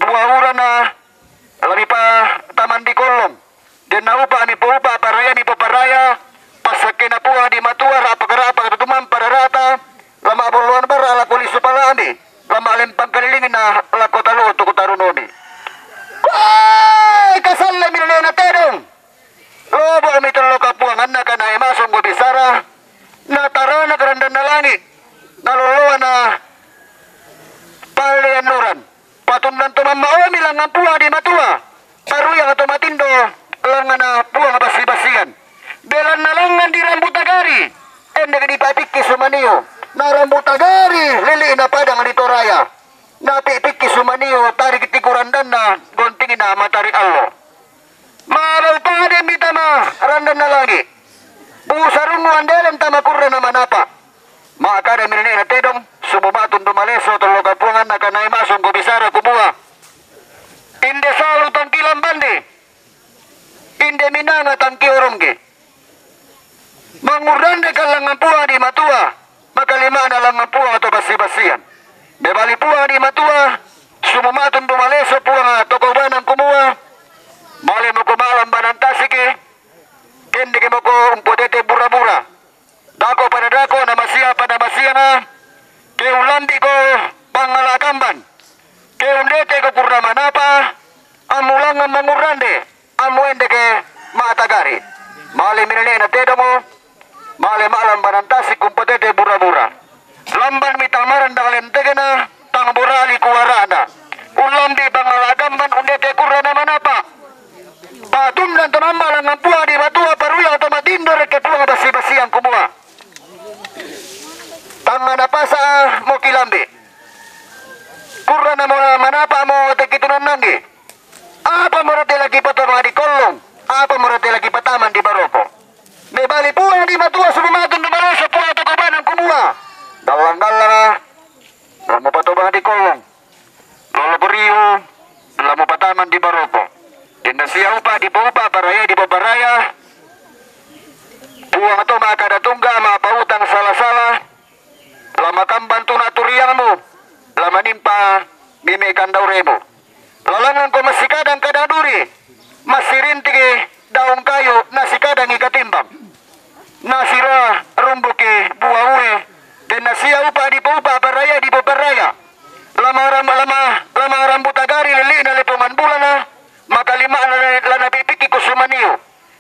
bua urana lami patamang di kollong. Denna upa' mi poupa' paraya mi poparaya, passakkena Puang di Matua ra'pak-ra'pak tutumang pararata, lama bolloan barra lako lisu pala'mi, lama lempang kalilingna lako talu'u tu kutarunoni. Wai, kasallemi nene'na tedong. Lobo' mi tollo kapuanganna kanai masong ko bisara, natarana karandanna langi', nalolloana palle annuran. Patunnan to mamma'omi langngan Puang di Matua, paruyang to matindo langnganna Puang bassi-bassian. Belanna langngan di rambu tagari, endek dipa'pikki sumaniu, na rambu tagari lili'na padang di Toraya, napi'pikki sumaniu tariki tikurandanna gontingna matari allo. Mabau pademmi tama randanna langi', busarunnu andeleng tama kurrana manapa. Ma'kadami nene'na tedong, sumumatun dumaleso tollo kapuanganna kanai masong ko bisara kumua, inde salu tangki lambande, inde minanga tangki orongge. Mangurrande kallangngan Puang di Matua, makalima'na langngan Puang to bassi-bassian. Mebali Puang di Matua sumumatun dumaleso Puang to kaubanang kumua, male moko ma'lambanang tasiki, kendeki moko umpotete bura-bura. Dako pada dako, namasiang pada masianga, ke ullambi'ko pangngala' kamban, ke undete'ko kurra manapa, ammulangngang mangurrande, ammuendeke ma'tagari. Malemi nene'na tedongo, male ma'lambanang tasik umpotete bura-bura. Lambanmi tamarandang lentegena, tang borali kuara'na. Ullambi pangngala' kamban undete kurra namanapa. Patunnan to mammalangngang Puang di Matua, paruyang to matindo rekke Puang bassi-bassiang kumua, tangnga napasa mo kilambi. Kurra namo manapa'mo tekki tunannangi. Apa mo rate laki patamang di kollong, apa mo rate laki patamang di baroko. Mebali Puang di Matua sumumatun dumaleso Puang to kaubanang kumua, dallang-dallanga la mupatamang di kollong, lolo poriu la mupatamang di baroko. Denna sia upa' dipoupa', paraya dipoparaya. Puang to ma'kada tungga, ma'pautang sala-sala, la makamban tuna turiangmu, la manimpa meme' kandauremu. La langnganko massikadang kadang duri, massirintiki daung kayu nasikadangi katimbang, nasirarumbuki bua ue, denna sia upa' dipoupa', paraya dipoparaya. La maram-, la ma-, la marambu tagari lili'na lepongan bulana, makalima'na la napipikki kusumaniu.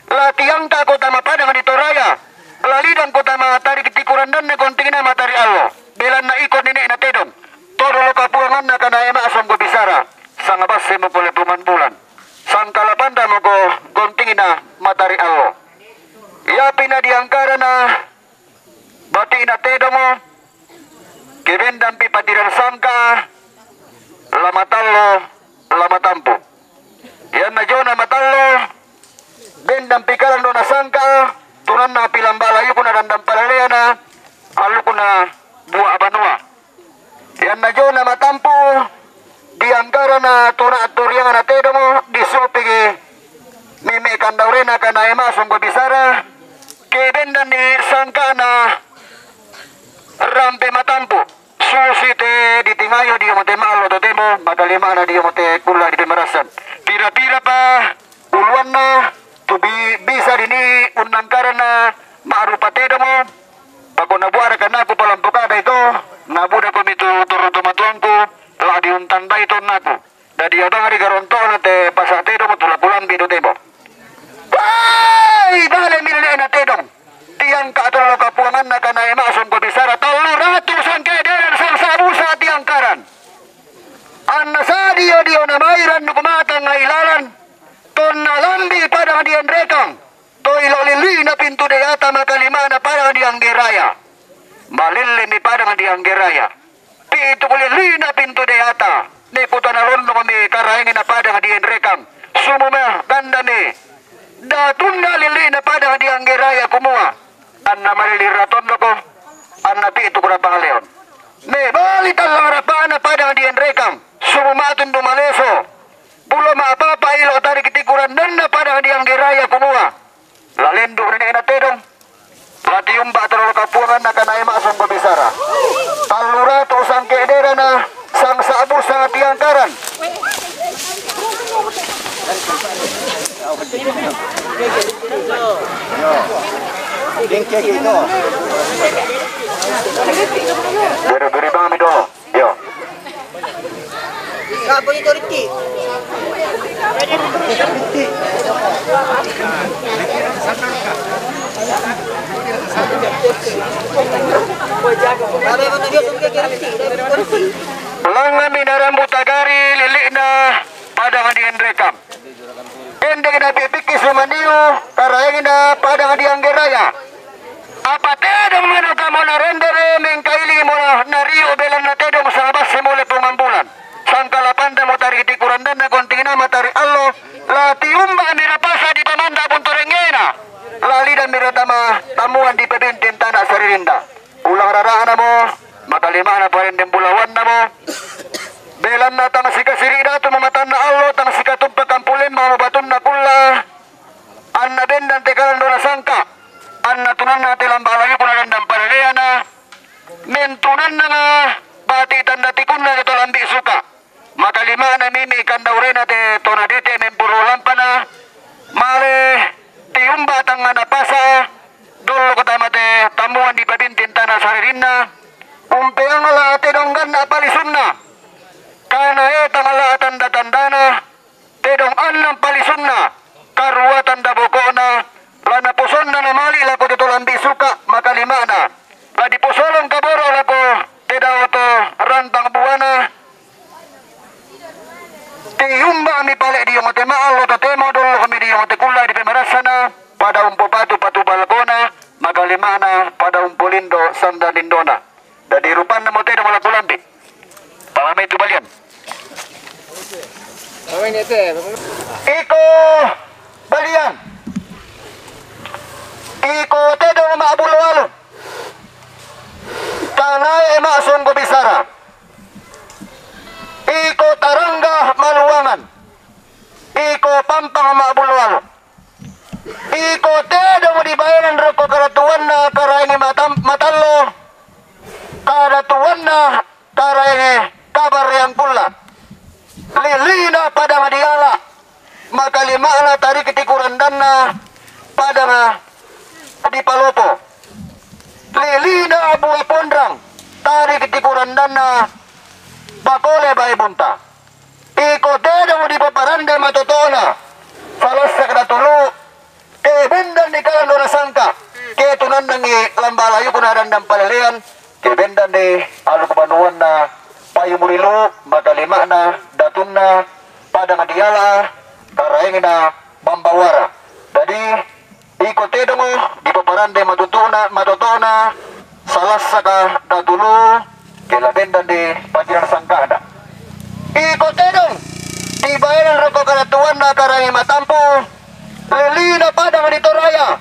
La tiangka'ko tama padang di Toraya, la lidangko tama tariki tikurandanna gontingna matari allo. Belanna iko nene'na tedong, to dolo kapuanganna kanai ma'songgo bisara, sanga bassemo pole pongan bulan, sangkala pandamoko gontingna matari allo. Iapi na diangkarana bati'na tedongo, ke bendampi patiran sangka, la matallo, la matampu. Ianna jona matallo, bendampi kalandona sangka, tunanna pilamba layukna dandang palaleana, allukna bua banua. Ianna jona matampu, diangkarana tuna turiangna tedongo, disopiki meme' kandaurena kanai ma'songgo bisara, ke bendanni sangkana rampe matampu. Susi te ditingayo dio mote ma'allo totemo, makalima'na dio mote kulla dipemarassan. Pira-pirapa uluanna tu bi-, bisa dini unnangkarana ma'rupa tedongo, pako nabuaraka naku palampo kada ito, nabudako mitu torro tomatuangku, la diuntandai to naku. Dadi abang ri garonto'na te pasa' tedong tu la kulambi do temo. Wai, bale mi nene'na tedong. Tiangka' tollo kapuanganna kanai ma'songgo bisara tallu ratu sangke deren sangsa busa tiangkaran. Anna sadio-dio namai rannu kumatang ai lalan, tonna lambi padang dienrekang. Toi lo lili'na pintu deata makalima'na padang di Anggeraya. Malillemi padang di Anggeraya. Pitu kulilli'na pintu deata, mekutana lonnongmi karaengna padang dienrekang. Sumuma gandami datunna lili'na Padang Dianggeraya kumua, anna malili' ra tondoko, anna pitu kura pangaleon. Mebali tallang rapa'na Padang Dienrekang, sumuma tundu maleso, pulo ma'papa ilo tariki tikurandanna Padang Dianggeraya kumua, la lendu' nene'na tedong, la tiumba' torolo kapuangan nakanae ma'songgo bisara. Tallu ratu sangke'derana, sangsa'bu sangatiangkaran. Bere-bere bang mi do. Yo. Ka boleh tu reti. Langngan mi narambu tagari lili'na Padang Dienrekang. Endek napipikki sumaniu, karaengna Padang Dianggeraya. Apa tedong mano kamo narendere, mengkailingmo nariu belanna tedong sangabassi mole pongambulan. Sangkalapanna mutari tikurandanna gontingna matari allo, la tiumba' mi rapasa dipamanda buntu rengngena. La lidan mi ratama tammuan dipabinting tana saririnna. Ulang rara'namo, makalima'na parendeng bulawannamo. Belanna tang sikasiri' datu mamatanna allo, tang sikatumpa kampuleng mamo batunna kulla', anna bendan te kalandona sangka, anna tunanna te lamba' layukna dandang paleleana, mentunannanga bati' tanda tikunna te to lambi' suka'. Makalima'na mimi kandaurena te to nadete mempuru lampana, male tiumba' tangngana pasa, dollo kota mate tammuan dipabinting tana saririnna, umpeang la tedong ganna' palisunna, kanae tang la tanda-tandana, tedong annang palisunna, karua tanda boko'na, la naposonna namali' lako te to lambi' suka', makalima'na la diposolong kaboro' lako te dao to rantang buana. Tiumba' mi pale' diongo te ma'allo totemo, dollo mi diongo te kulla' dipemarassana, pada umpopatu-patu balakona, makalima'na pada umpolindo sanda lindona. Dadi rupanna mo tedong lako lambi'. Pamamai tu balian. Iko balian. Iko tedong ma'bullo alun. Kanae ma'songgo bisara. Iko tarangga maluangan. Iko pampang ma'bullo alun. Iko tedong dibaenan rokko karatuanna Karaenge matam-, matallo, karatuanna Karaenge kabarreang kulla'. Lili'na Padang Diala, makalima'na tariki tikurandanna Padang Dipalopo. Lili'na Abu Apondrang, tariki tikurandanna Bakole Bae Bunta. Iko tedong dipaparande matoto'na, salassaka datulu, ke bendan di kalandona sangka, ke tunannangi lamba' layukna dandang palelean, ke bendan di alu kubanuanna payu murilu, makalima'na datunna Padang Diala, karaengna Bambawara. Dadi, iko tedongo dipaparande matutu'na, matoto'na, salassaka datulu, ke la bendan di patirang sangka'na. Iko tedong dibaenan rokko karatuanna Karaenge Matampu, lili'na Padang di Toraya,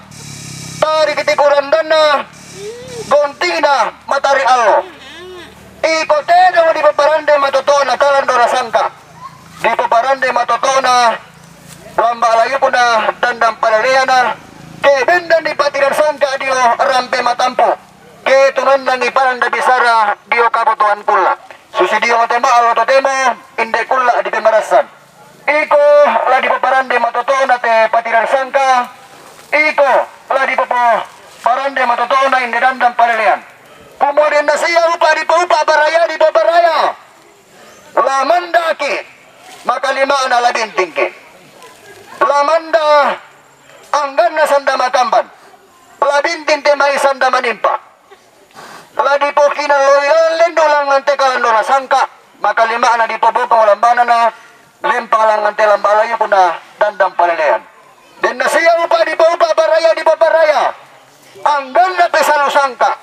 tariki tikurandanna gontingna matari allo. Iko tedong dipaparande matoto'na kalandona sangka. Dipaparande matoto'na lamba' layukna dandang paleleana, ke bendan di patirang sangka dio rampe matampu, ke tunannangi paranda bisara dio kabotoan kulla'. Susi dio mate ma'allo totemo, inde kulla' dipemarassan. Iko la dipaparande matoto'na te patirang sangka, iko la dipaparande matoto'na inde dandang palelean. Kumua den nasia upa' dipaupa' baraya dipabaraya. La mandaki, makalima'na la bintingki. La manda angganna sanda makamban, la binting te mai sanda manimpa. La dipokinalloi lalan lendu' langngan te kalandona sangka, makalima'na dipoboko lambanana lempang langngan te lamba' layukna dandang palelean. Den nasia upa' dipaupa' baraya dipabaraya, angganna pesalu sangka,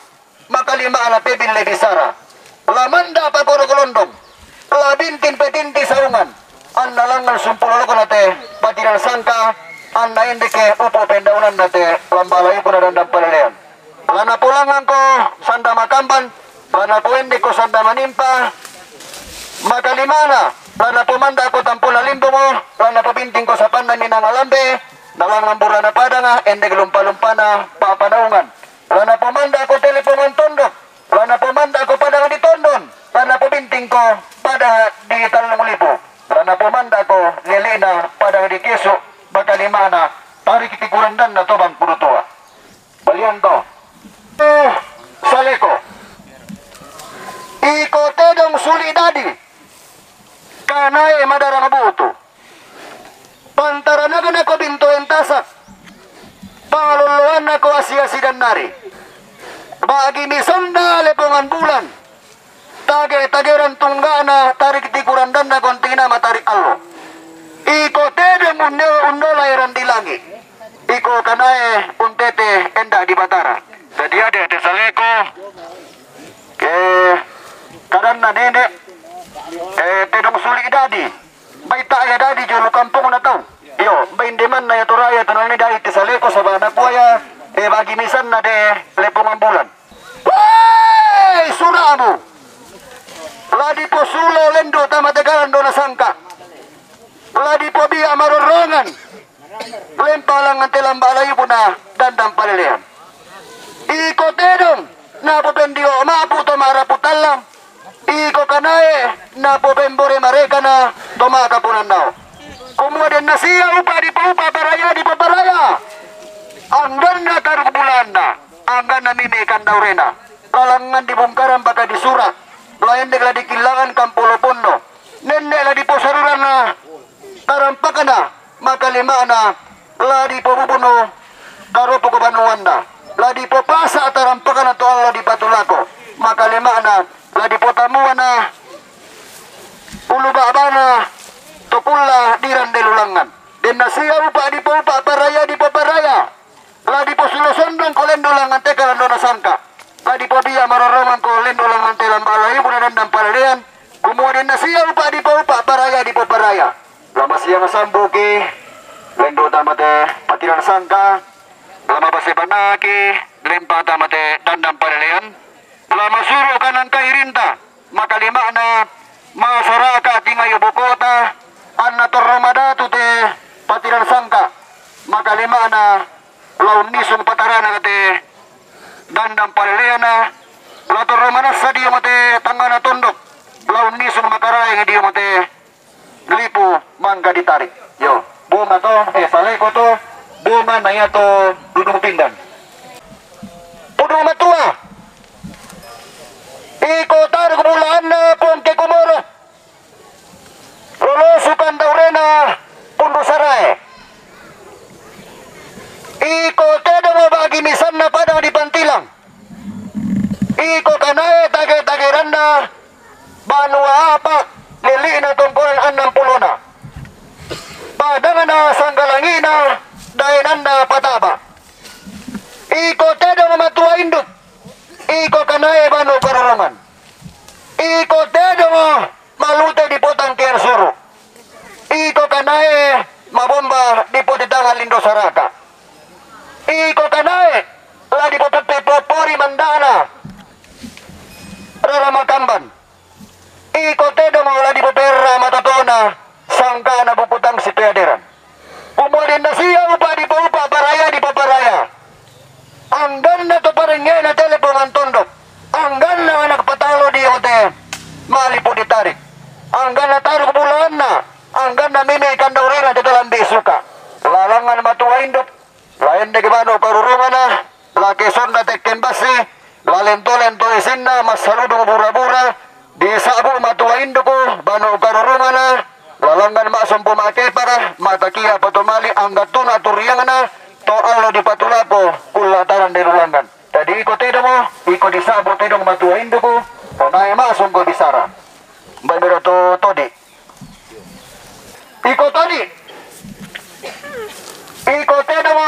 makalima'na pebille bisara. La manda pakoro kolondong, la binting petinti saungan, anna langngan sumpulolokna te Tidak sangka, anda indike upu pendaunanna te lamba layukuna dandang palelean. La napolangangko sanda makamban, la napoendekko sanda manimpa, makalimana, la napomandako tampona limbungo, la napobintingko sapanna minanga lambe, nalangang burana padanga, endek lumpa-lumpana papanaungan. La napomandako te lepongan tondok, la napomandako padang di tondon, la napobintingko padang di tallung lipu, la napomandako lelena padang di kesu, makalimana, tarik tikurandanna tobang kudutoa. Balianto. Eh, saleko. Iko tedong suli dadi. Kanae madarang butu. Pantaranaknako bintoen tasak. Pangalolloannako asi-asi dannari. Bagi misanna lepongan bulan. Tage-tageran tunggana tarik tikurandanna kontina matarik allo. Iko tedong unne-, unnola eran di langi. Iko kanae untete enda di batara. Jadi ada te saleko. Ke kadanna nene. Eh, tedong suli dadi. Baita ya dadi jolo kampungna tau. Iyo, bain demanna ya toraya tonane dadi te saleko sabana kuaya. Eh, bagi misanna de lepongan bulan. Woi, suramu. La diposulo lendo tama tegalan dona sangka. La dipobia marorongan. Lempalangan te lamba layukuna dandang palelean. Iko tedong napopendio mapu to marapu tallang. Iko kanae napopembore marekana to makaponannao. Kumua denna sia upa dipoupa paraya dipoparaya. Angganna taruk bulanna. Angganna mimi kandaurena. Lalangan dibungkaran baka disura. La endek la dikillangan kampolo ponno. Nenne la diposaruranna tarampakna. Makalimana la dipobubunu karopuko banuanna. La dipopasa tarampakna to allo dipatulako. Makalimana la dipotamuana ulu ba'bana to kulla dirande lulangan. Denna sia upa dipoupa paraya dipoparaya. La diposulo sondang ko lendo langan te kalandona sangka. La dipobia marorongan ko lendo langan te lamba layukuna dandang palelean. Kumua denna sia upa dipoupa paraya dipoparaya. La masiang sambuki lendo tama te patiran sangka. La mapasepanaki lempa tama te dandang palelean. La masuru kanang kairinta. Makalimana masaraka tingayo bokota anna torro madatu te patiran sangka. Makalimana laun nisung patarana te dandang paleleana. La torro manassa dio mate tangana tondok. Laun nisung makaraeng dio mate lipu mangga ditarik. Yo, boma to, eh, saleko to, boma naya to dudung pindan. Pudung matua. Iko taruk bulaanna pongke kumoro. Lolosukan daurena pundu sarae. Iko tedong bagi misanna padang di Pantilang. Iko kanae tage-tageranna banua apa lili'na tongkonan annang pulona. Padangna sanggalangi'na daenanna pataba. Iko tedong matua induk. Iko kanae banu karorongan. Iko tedong malute di potang kean suru. Iko kanae mabomba di potitangan lindo saraka. Iko kanae la dipopeppe popori mandana rara makamban. Iko tedong la dipoperra matotona sangkana bukutang sipeaderan. Kumua denna sia upa dipoupa paraya dipoparaya. Angganna to parengngena te lepongan tondok. Angganna anak patalo dio te malipu ditarik. Angganna taruk bulaanna. Angganna mimi kandaurena te talambi suka. Lalangan matua induk. La endek banu karurungana. La kesonna tekken bassi, la lento-lento isinna massaludung bura-bura, disabu matua induku, banu karurungana, lalangan maksumpu makepara, matakia patumali anggattuna turiangna, to allo dipatulako, kulla tarande lulangan. Jadi iko tedong, iko disabu tedong matua induku, to nae maksungko bisara. Mbak Mira to todi. Iko todi. Iko tedong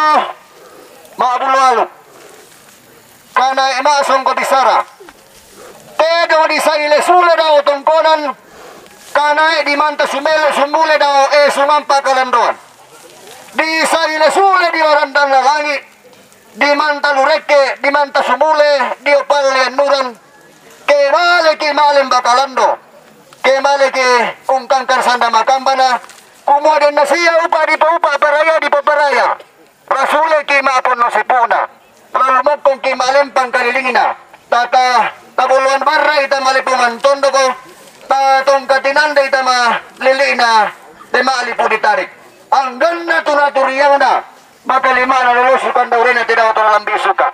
ma'bulu aluk. Kanae maksungko bisara. Tedong disaile sule dao tongkonan. Kanae dimanta sumele sumule dao e sungampa kalandoan. Di sali nasule dio randanna langi', di manta lurekke, di manta sumule dio palle annuran, ke maleki ma'lem bakalando, ke maleki ungkangkan sanda makambana, kumua denna sia upa' dipoupa', paraya dipaparaya. Lasuleki ma'ponno sepu'na, lalu mokkongki ma'lempang kalilingina, tata tabolloan barra'i tama lepongan tondoko, tatongka tinandai tama lili'na te ma'lipu ditarik. Angganna tu naturiangna, makalima'na lolosu kandaurena te dao to lalambi' suka.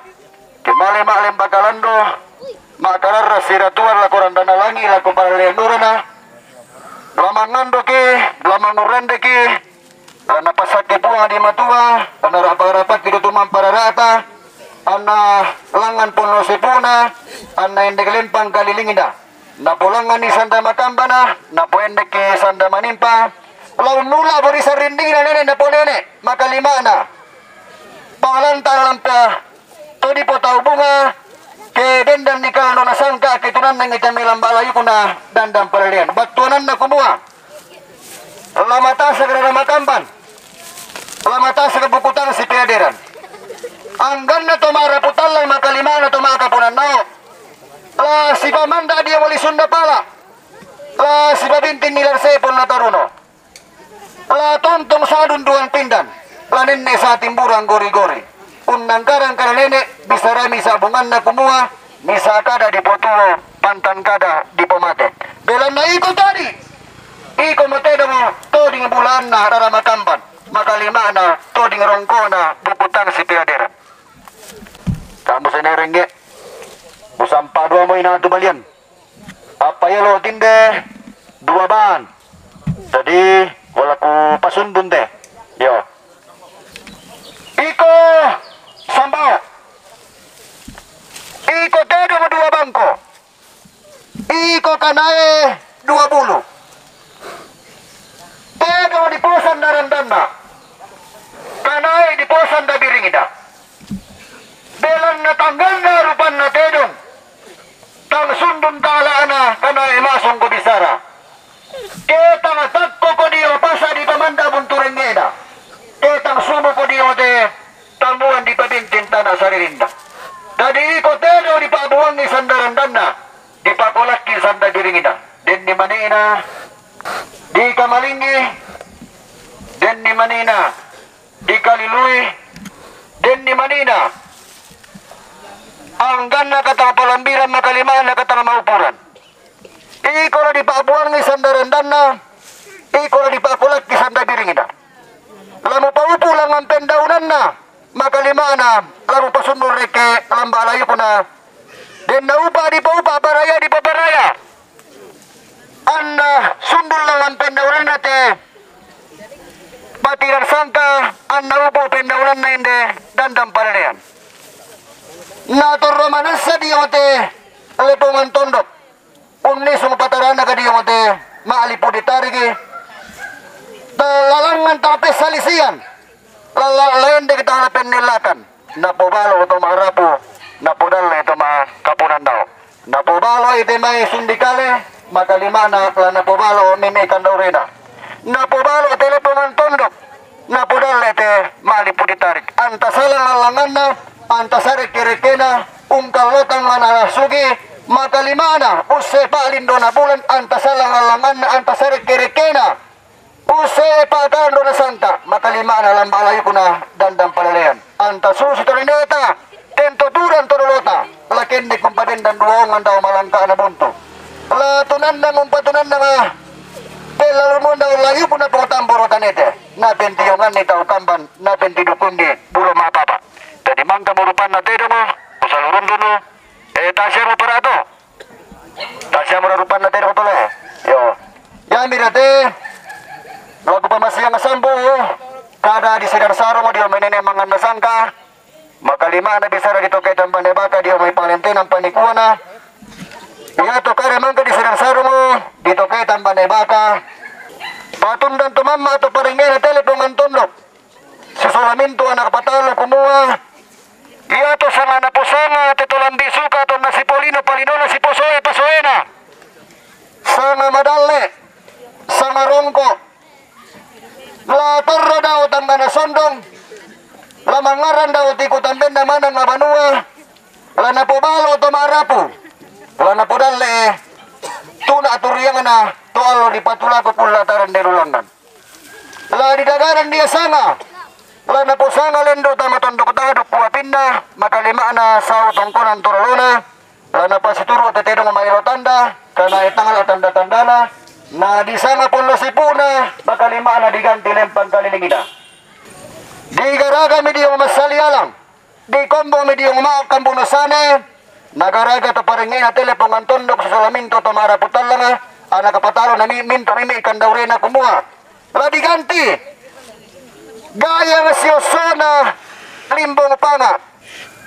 Ke male ma'lem bakalando, ma'kararra siratuan lako randanna langi', lako pallean urana, la mangandoki, la mangurandeki, la napasakke Puang di Matua, la narapa-rapakki tu tumampa rara'ta, anna langngan ponno sepu'na, anna endek lempang kalilingina. Napolangnganni sanda makambana, napoendekki sanda manimpa, la unnula'bo ri sarrindingna nene' naponene', makalima'na. Pangalanta lampa to dipotau bunga, ke dendanni kallo nasangka, ke tunannangi te mai lamba' layukna dandang palalean. Battuananna kumua, la matasaka rara makamban, la matasaka buku tang sipeaderan. Angganna to ma'rapu tallang, makalima'na to ma'kaponan nao', la sipamanda' dio moli sunda pala', la sipabinting nilar sepon nataruno. La tontong sadun duan pindan, la nenne' satimburang gori-gori. Unnangkarang kada nene', bisara misa' bunganna kumua, misa' kada dipotuo, pantan kada dipomate. Belanna iko tadi, iko matedong toding bulaanna rara makamban, makalima'na toding rongkona buku tang sipeaderan. Kamu senerengge, musampa dua moi na tu balian. Apa yolo tinde dua ban. Jadi, wala ku pasundun te. Yo. Iko sambao. Iko tedong dua bangko. Iko kanae dua bulu. Tedong diposan da randanna. Kanae diposan da biringida. Belanna tangganna rupanna tedong. Tang sundun tala'na kanae masongko bisara. Ke tang takkoko dio pasa' dipamanda' buntu rengngeda. Ke tang sumuko dio te tambuan dipabinting tana saririnna. Dadi iko tedong dipa'buangi sanda randanna, dipakolakki sanda biringina. Denni manena dikamalingi, denni manena dikalilui, denni manena angganna katang palambiran, makalima'na katang maupuran. Iko la dipa'buangi sanda randanna, iko la dipa'kolakki sanda biringina. La mupaupu' langngan pendaunanna, makalima'na la mupasundun rekke lamba' layukna. Denna upa' dipaupa', paraya dipaparaya. Anna sundun langngan pendaunanna te patiran sangka, anna upu' pendaunanna inde dandang palalean. Natorro manassa dio te lepongan tondok. Unnisung pataranaka dio te ma'lipu ditariki. Talalangngan tapessalisian. Lalla' lendeki tala pennellakan. Napobalo to ma'rapu, napodalle to ma'kaponan dao. Napobalo ite mai sundi kale, makalima'na la napobalo meme kandaurena. Napobalo te lepongan tondok, napodalle te ma'lipu ditarik. Anta salang allangnganna, anta sarekke-rekkena, ungkallotang manarasuki, makalima'na usse pa'lindona bulan, anta salang allangnganna, anta sarekke-rekkena. Usse pa'kandona santa, makalima'na lamba' layukna dandang palalean. Anta susi to rineta, tento tudang to dolota, la kenne kumpabendan duongan dao malangka'na buntu. La tunannang umpatunannanga, pellalumunda layukna pong tamboro tanete, napentionganni tau kamban, napentidukunni bulo ma'papa. Jadi mangkamo rupanna tedongo, usalurundunu, eh, tasiamo parato. Tasiamora rupanna tedong tole. Yo. Yamira te laku pamasiang sambu, kada di sedang sarung dio mai nene' manganna sangka. Makalima'na bisara ditoke tambane baka dio mai palentenan panikuana. Iato kada mangka di sedang sarung ditoke tambane baka. Patundan to mamma' to parengngena te lepongan tondok. Sisola mintu' ana' patallu kumua, iato sanga naposanga te to lambi' suka tonna sipolino palinona siposoe pasoena. Sanga madalle, sanga rongko', La torro dao tanggana sondong, la mangngarang dao tiku tambenna maneng banua, la napobalo to ma'rapu, la napodalle tuna turiangna to allo dipatulako pullataran derulannan. La didagarang dia sanga, la naposanga lendo tama tondok taduk kuapinna, makalima'na sau tongkonan torolona, la napasituru te tedong maelo tanda, kana e tangala tanda-tandana, na disanga pollo sipu'na, makalima'na diganti lempang kalilingina. Digaragami diong massali alang, dikombomi diong ma'kambuno sane, nagaraga to parengngena telepong antondok sisalaminto to ma'rapu tallanga, ana kapatalo na mi-, minto mimi kandaurena kumua, la diganti gayang siossona limbong panga,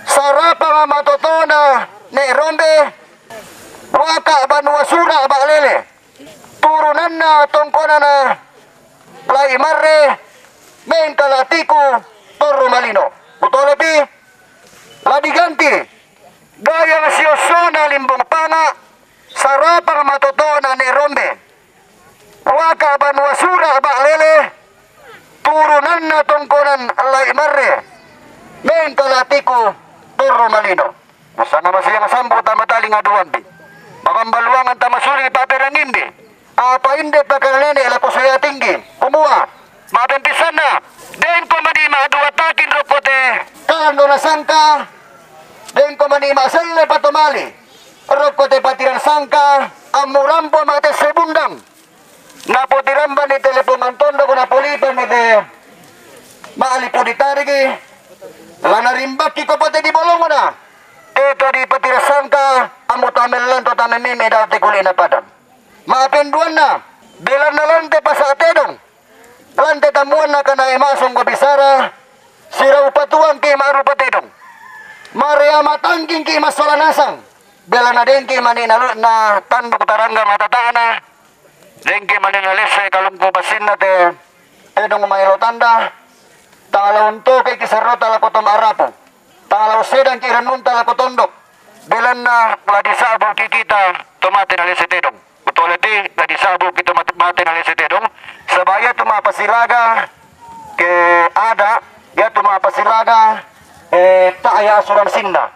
sarapang matotona ne' rombe, waka banua sura ba'lele, turunanna tongkonana lai marre, mengkala tiku torro malino. Utolepi, la diganti gayang siossona limbong panga, sarapang matotona ne' rombe, waka banua sura ba'lele, turunanna tongkonan lai marre, mengkala tiku torro malino. Busana masiang sambu tama talinga duambi, mabambaluangan tama suling paperangimbi. Apa inde pakana nene' lako Soya Tinggi, kumua, ma'pempissanna, dengko mani ma'dua takin rokko te kalando na sangka, dengko mani ma'selle patomali rokko te patiran sangka, ammurampo ma'tesse bundang, napotirambani telepong antondoko napolipani te ma'lipu ditarigi, la narimbakki ko pote di bolongona, te to dipatiran sangka, ammu tamellanto tamemimi dao te kuli'na padang. Ma'penduanna, belanna lante pasa' tedong, lante tammuanna kanae masonggo bisara, sirau patuangki ma'rupa tedong, marea matanggingki massola nasang, belanna dengki mani nalu-, na tanduk tarangga matata'na, dengki mani nalesse kalungku passinna te tedong maelo tanda, tangala untokeki serrota lako to ma'rapu, tangala ussedangki rennunta lako tondok, belanna la disa'buki kita to mate nalesse tedong. Utolepi, la disa'buki to mate, mate nalesse tedong, saba' iatu ma'pasilaga ke ada, iatu ma'pasilaga, eh, ta'ya asuransinna.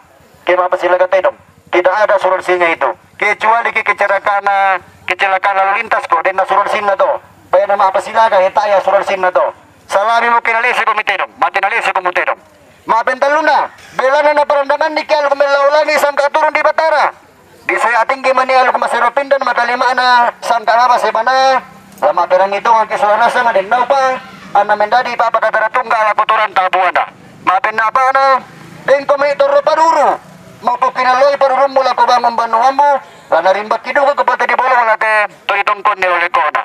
Ke ma'pasilaga tedong, tidak ada asuransinya itu. Kecuali ke kecelakaan, kecelakaan lalu lintas ko, denna asuransinna to. Payana ma'pasilaga, eh, ta'ya asuransinna to. Salami mo ke nalesse ko mi tedong, mate nalesse ko mu tedong. Ma'pentallunna, belanna naparandanganni ke aluk mellaulangi sangka turung di Batara. Di Soya Tinggi mani aluk masero pindan, makalima'na sangka naba sebana, la ma'perangi tongaki sola nasang, den naupa, anna mendadi pa'pakatara tungga lako toranta buana. Ma'pennapa'na, dengko mani torro paduru, mupokkinalloi padurummu lako bangung banuammu, la narimbakki duka ko pote di bolongna te to ditongkonni olekona.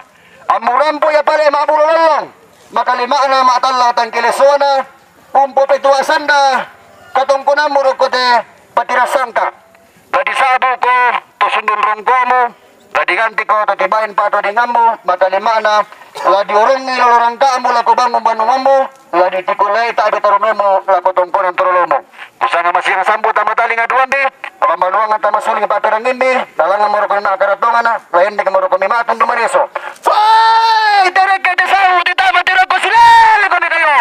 Ammurampo ia pale ma'bulo lallang, makalima'na ma'talla tangkilessoana, umpopetua sanda katongkonammu rokko te patiran sangka. La disa'buko to sundun rongkomu, la digantiko to tibain pa'todingammu, makalima'na la diorongi lolo rangka'mu lako bangung banuammu, la ditikulai ta'be taromemu lako tongkonan torolomu. Kusanga masiang sambu tama talinga duambi, mabambaluangan tama suling pa'perangimbi, lalangngamo rokko na karattongana, la endekmo rokko mi ma'tundu madeso. Wai, terekke te sau, titama te rokko silele ko mekayo.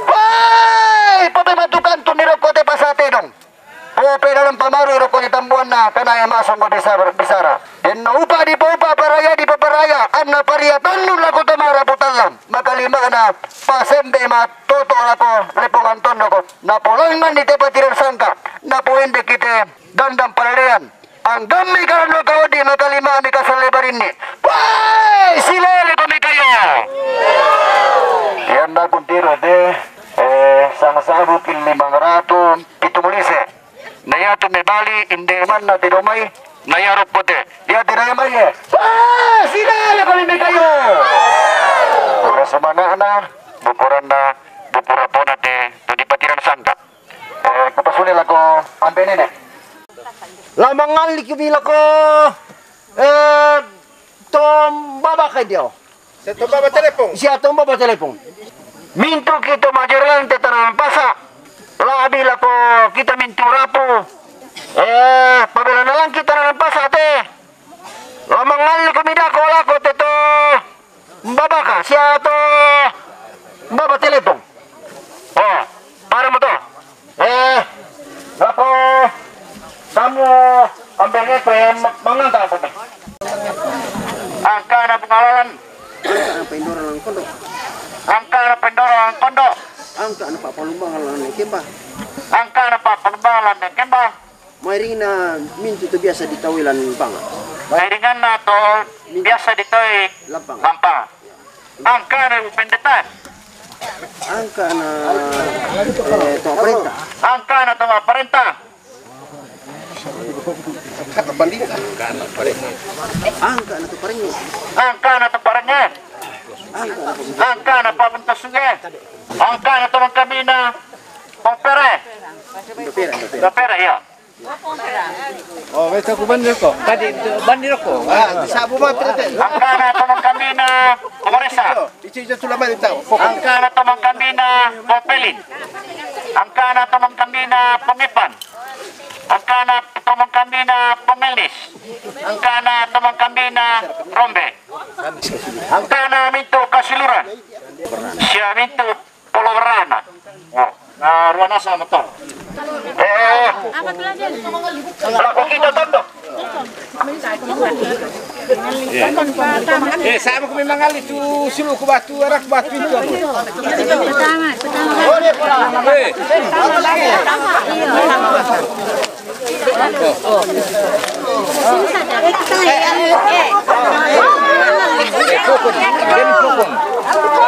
Wai, pope matukantu ni rokko te pasa' tedong. Pope dalam pamaru rokko ni tambuanna, kanae masonggo bisara, bisara. Denno upa dipoupa, paraya dipaparaya, anna paria tannung lako to ma'rapu tallang. Makalima'na, pasembe ma toto lako lepongan tondoko, napolangnganni te patiran sangka, napoendeki te dandang palelean, anggammi karanno kaodi, makalima'mi kasalle barinni. Wai, silele ko mekayo. Ianna kuntiro te, eh, sanga sabuki limang ratu pitu mulise. Na iatu mebali inde manna te domai, na ia rokko te. Ia te domai e. Wah, silele ko mi mekayo. Pura semana'na, bukuranna, buku rapona te to dipatiran sangka. Eh, kupasule lako ambe nene. La mangalliki mi lako, eh, to mbaba kai dio. Sia to mbaba telepon. Sia to mbaba telepon. Mintu' ki to majorante tananan pasa', la'bi lako kita mintu' rapu. Eh, pabela nalang kita tananan pasa' te. La mangalliki mi dako lako te to Mbaba ka, sia to Mbaba Telepong. Oh, para mo to. Eh, lako, kamu ambil itu ya, manganta ko. Angka na pangalalan. Angka na paindoro lang kondo. Angka na paindoro lang kondo. Angka na papalumbangan lang kemba. Angka na papalumbangan lang kemba. Mairingan na mintu to biasa di tawi lan banga. Mairingan na to biasa di tawi lan banga. Angka na pendeta. Angka na, eh, to parenta. Angka na to parenta. Angka na to parenta. Angka na to parenta. Angka na to parenta. Angka na papunta sungai. Angka na to mangkami na pongpere. Pongpere, pongpere. Pongpere, iya. Oh, wes aku bandir ko. Tadi itu bandir ko. Ah, sabu ma pete. Angka na to mangkami na pongoresa. Ichi ichi tulaman ita. Angka na to mangkami na pongpelin. Angka na to mangkami na pongepan. Angka na to mangkami na pongelnis. Angka na to mangkami na rombe. Angka na mintu kasiluran. Sia mintu Polo Barana. Oh, na ruana sama to. Eh, laku kita tondo. Eh, sama ko memang ali tu sulu ku batu, arak batu itu. Pertama, pertama. Eh. Eh, pokon. Jadi pokon.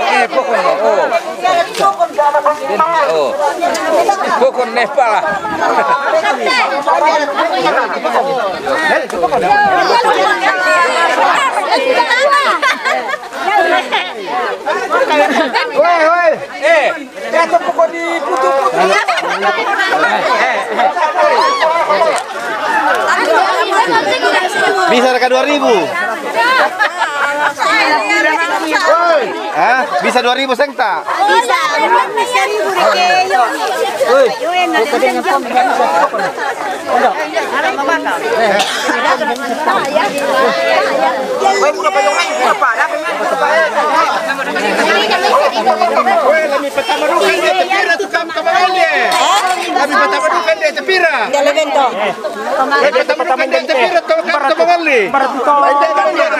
Eh, pokon. Oh. Jadi, oh. Pokon nepala. Woi, woi. Eh. Bisa reka dua ribu. Hah? Bisa dua ribu seng ta? Bisa, bisa seribu deh, yo. Woi. Woi, lami patamarukan de, tepira tu kam, kam, kam, kam, lami patamarukan de, tepira. Lami patamarukan de, tepira tu kam, kam, kam.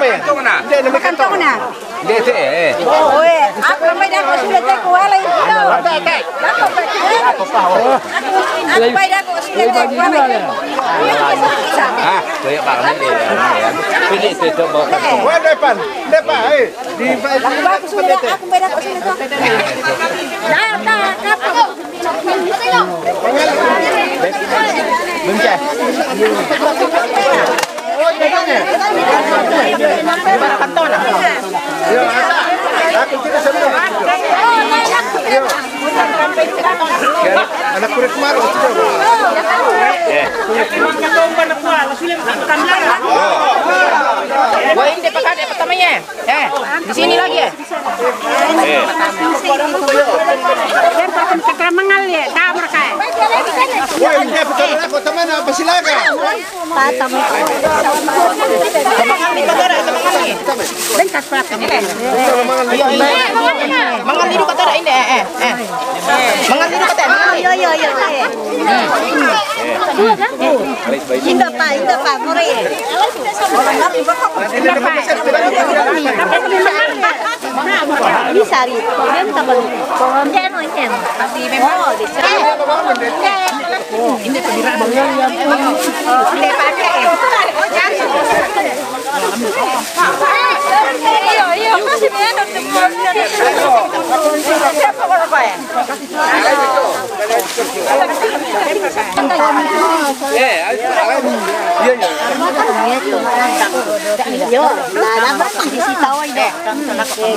Kantong na. Kantong na. Oe, aku mai dako sule te kuala itu. Aku mai dako sule te kuala itu. Ah, kaya pa kami dia. Pili itu tu bawa kantong. Wah, depan, depan, eh. Di aku mai dako sule te. Nah, nah, kapal. Anak kulit kemarin. Wah, ini dia pakai dia pertamanya. Eh, di sini lagi ya? Eh. Woi, ini betul aku teman apa silakan. Patam. Mangan di patara, mangan di. Iya, iya. Mangan di patara ini, eh, eh, eh. Mangan di patara, mangan di. Iya, iya, iya, iya. Inda pa, inda pa, mori. Ini sari, dia minta beli. Dia mau, dia mau. Oh, dia sari. Ini tuh dirabang. Dia pakai. Oh, jangan. Iya, iya, masih ada. Siapa kalau kau ya? Yo, nada más di si tawai de.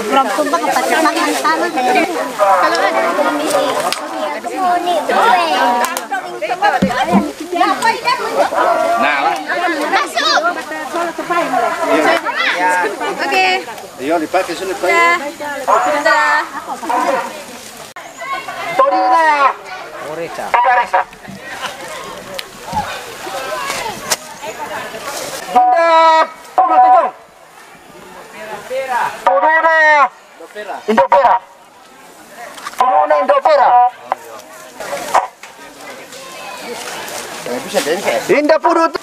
Kurang sumpah ke pacar makan sana. Nah, lah. Masuk. Oke. Iyo, lipat ke sini, Pak. Dah. Dah. Torina. Oresa. Oresa. Bunda Purna Tujung. Puduna Indopera. Puduna Indopera. Inda pudu tu.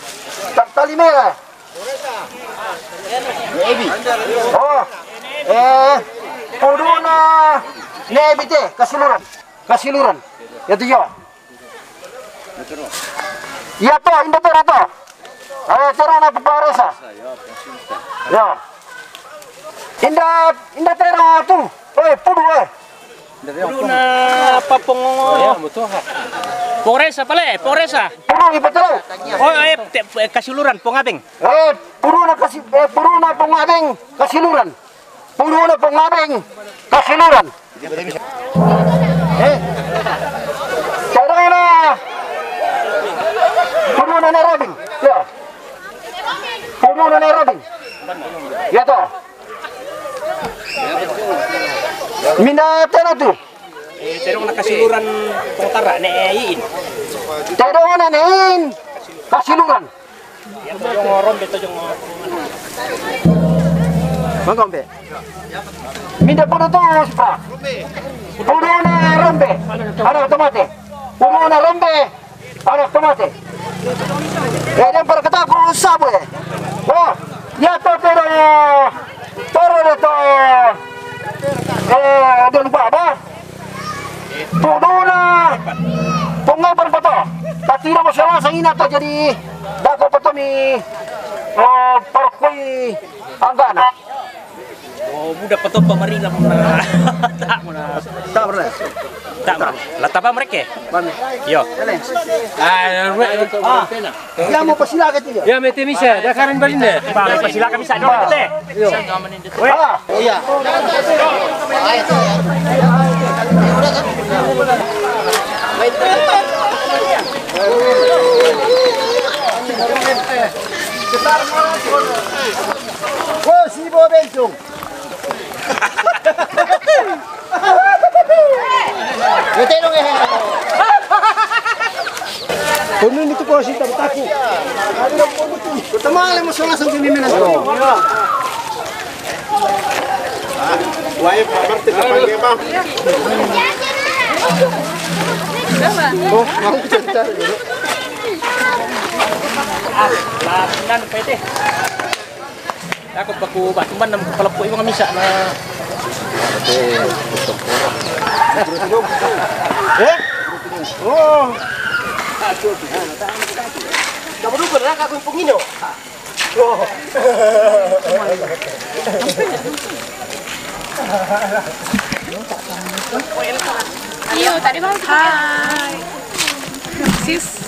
Ta-, tali merah. Oh. Eh, puduna Nebi te, Kasiluran. Kasiluran. Ya tu yo. Ya to, inda tera to. Eh, tera na paparesa. Ya. Inda, inda tera tu. Oi, pudu, eh. Pudu na apa pongo? Pongoresa pale, pongoresa. Pudu ipa tera. Oh, eh, te-, eh, Kasiluran, Pongabeng. Eh, pudu na Kasi-, eh, pudu na Pongabeng, Kasiluran. Pudu na Pongabeng, Kasiluran. Eh? Tera na. Pudu na Nerobing. Ya. Pudu na Nerobing. Ya to. Minda tera tu. Eh, tera na Kasiluran Pongotara, ne, eh, iin. Tera na ne iin. Kasiluran. Mangombe. Minda pudu tu, sipa. Pudu na Rombe. Anak tomate. Pudu na Rombe. Anak tomate. Eh, dan para kataku sabu, eh. Oh, ya to tera. Tera de to. Eh, dan baba. Puduna Pongabar pato. Tatira masalah sangina to jadi dako pato mi, oh, parkui anggana. Oh, muda pato pamarila muna. Tak muna. Tak pernah. Tak muna. Lataba mereka. Bami. Yo. Kene. Ah, ah. Ya, mau pasilaka tu ya. Ya, mete misa, da karin balinda. Ba, pasilaka misa dulu te. Yo. Weh. Ah, oh ya. Oh, si bo bencong. Kono ni tu ko si taku. Tamale mo sola sa ni mina. Wae, Pak, Pak, Pak, Pak. Oh, mau cerita. Ah, lah, nan, pete. Aku paku batu ban nam kepala pui bang misa na. Eh? Oh. Kamu dulu pernah aku pungino. Oh. Iyo, tadi malam. Hai. Sis.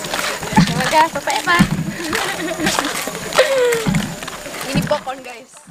Semoga bapak ya, Pak. Ini popcorn, guys.